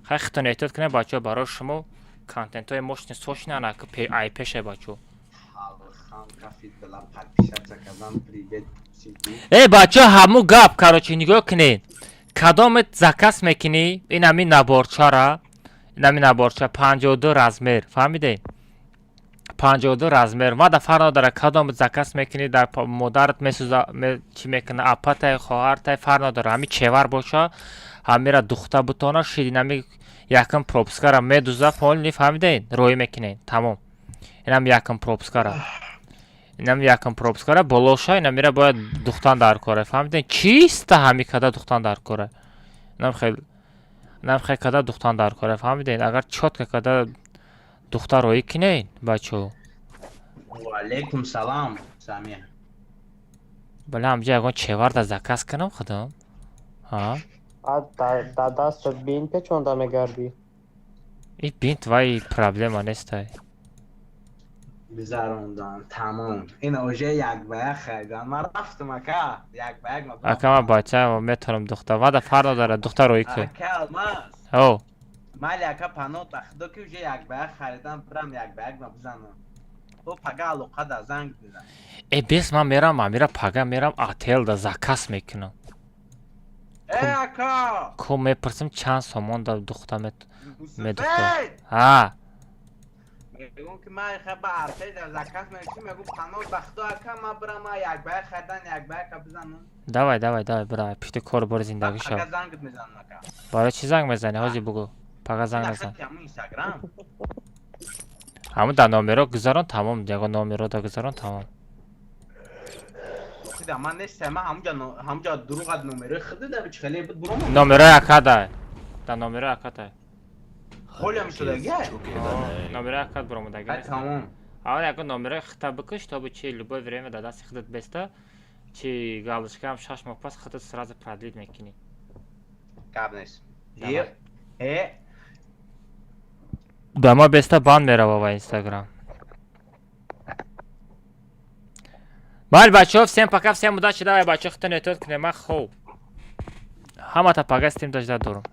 Хай хитон эҳтиёт кунед, бачо, барои шумо контентҳои мощный, сочный ана ай пеше, бачо. Халхан кафид била подписаться кардан, привет сиди. Э, бачо, ҳаму гап, короче, нигоҳ кунед. Кадомет заказ мекунӣ, ин ҳамин наборчара, ин ҳамин наборча 52 размер, фаҳмиде? 52 размер. Мада фарқ надорад, кадомет заказ мекунӣ, дар модарат месӯза, чӣ мекуна, апатай, хоҳартай, фарқ надорад. Ҳамин чевар боша, ҳамира духта бутона, шид, ин ҳами якум пропускара медуза, полный, фаҳмидед? Роӣ мекунед, тамом. Инам якум пропускара. Инам якум пропускара болоша, инамира бояд духтан дар коре, фаҳмидед? Чиста ҳами када духтан дар коре. Инам хел, инам хел када духтан дар коре, фаҳмидед? Агар чётко када духта роӣ кунед, бачо. Ва алейкум салам, Самия. Бале, ҳамҷа ягон чеварда заказ кунам худам. Ҳа? А да дастат бинт печонда мегардӣ. И бинт вай проблема нестай. Гузарондан, тамом. Ин оже як ба як харидан. Ман рафтам, ака. Як ба як ма. Ака, ман бача метавонам духта. Мада фарқ надорад, духта роӣ кун. Ака, Алмаз. О. Майли, ака, пано тахидо ки уже як ба як харидан, бирам як ба як ма бизанам. Бо пага алоқа да занг бизан. Э, бес, ман мерам, амира пага мерам отелда заказ мекунам. Э, ака! Ку мепурсам, чанд сомон да духта медухта. Мусафед! Ҳа. Мегӯм ки ман ха ба артел да заказ мекунам, мегӯм пано бахто, ака, ман бирам, ман як ба як харидан, як ба як бизанам. Давай, давай, давай, бира, пишти кор бори зиндагӣ шав. Пага зангт мезанам, ака. Барои чӣ занг мезанӣ? Ҳозир бугӯ. Пага занг назан. Ҳамун Инстаграм. Ҳамун дар номеро гузарон, тамом, ягон номеро да гузарон, тамом. Хида ман нестам, ман ҳамунҷа ҳамунҷа дурӯғат номерои хида да чи хеле буд буром. Номерои акада. Дар номерои акада. Холям шудаги. Номерои акад буромадаги. Ай, тамом. Аввал ягон номерои хита бикуш, то чи любое время дар дасти худат беста, чи галочкаам 6 моҳ пас худат сразу продлить мекунӣ. Гап нест. Давай. Э, Ба ма беста банд мерава ва Инстаграм. Майли, бачаҳо, всем пока, всем удачи, давай, бачаҳо, худтон эҳтиёт кунед, ман хоб. Ҳамата пага стрим дождать дорам.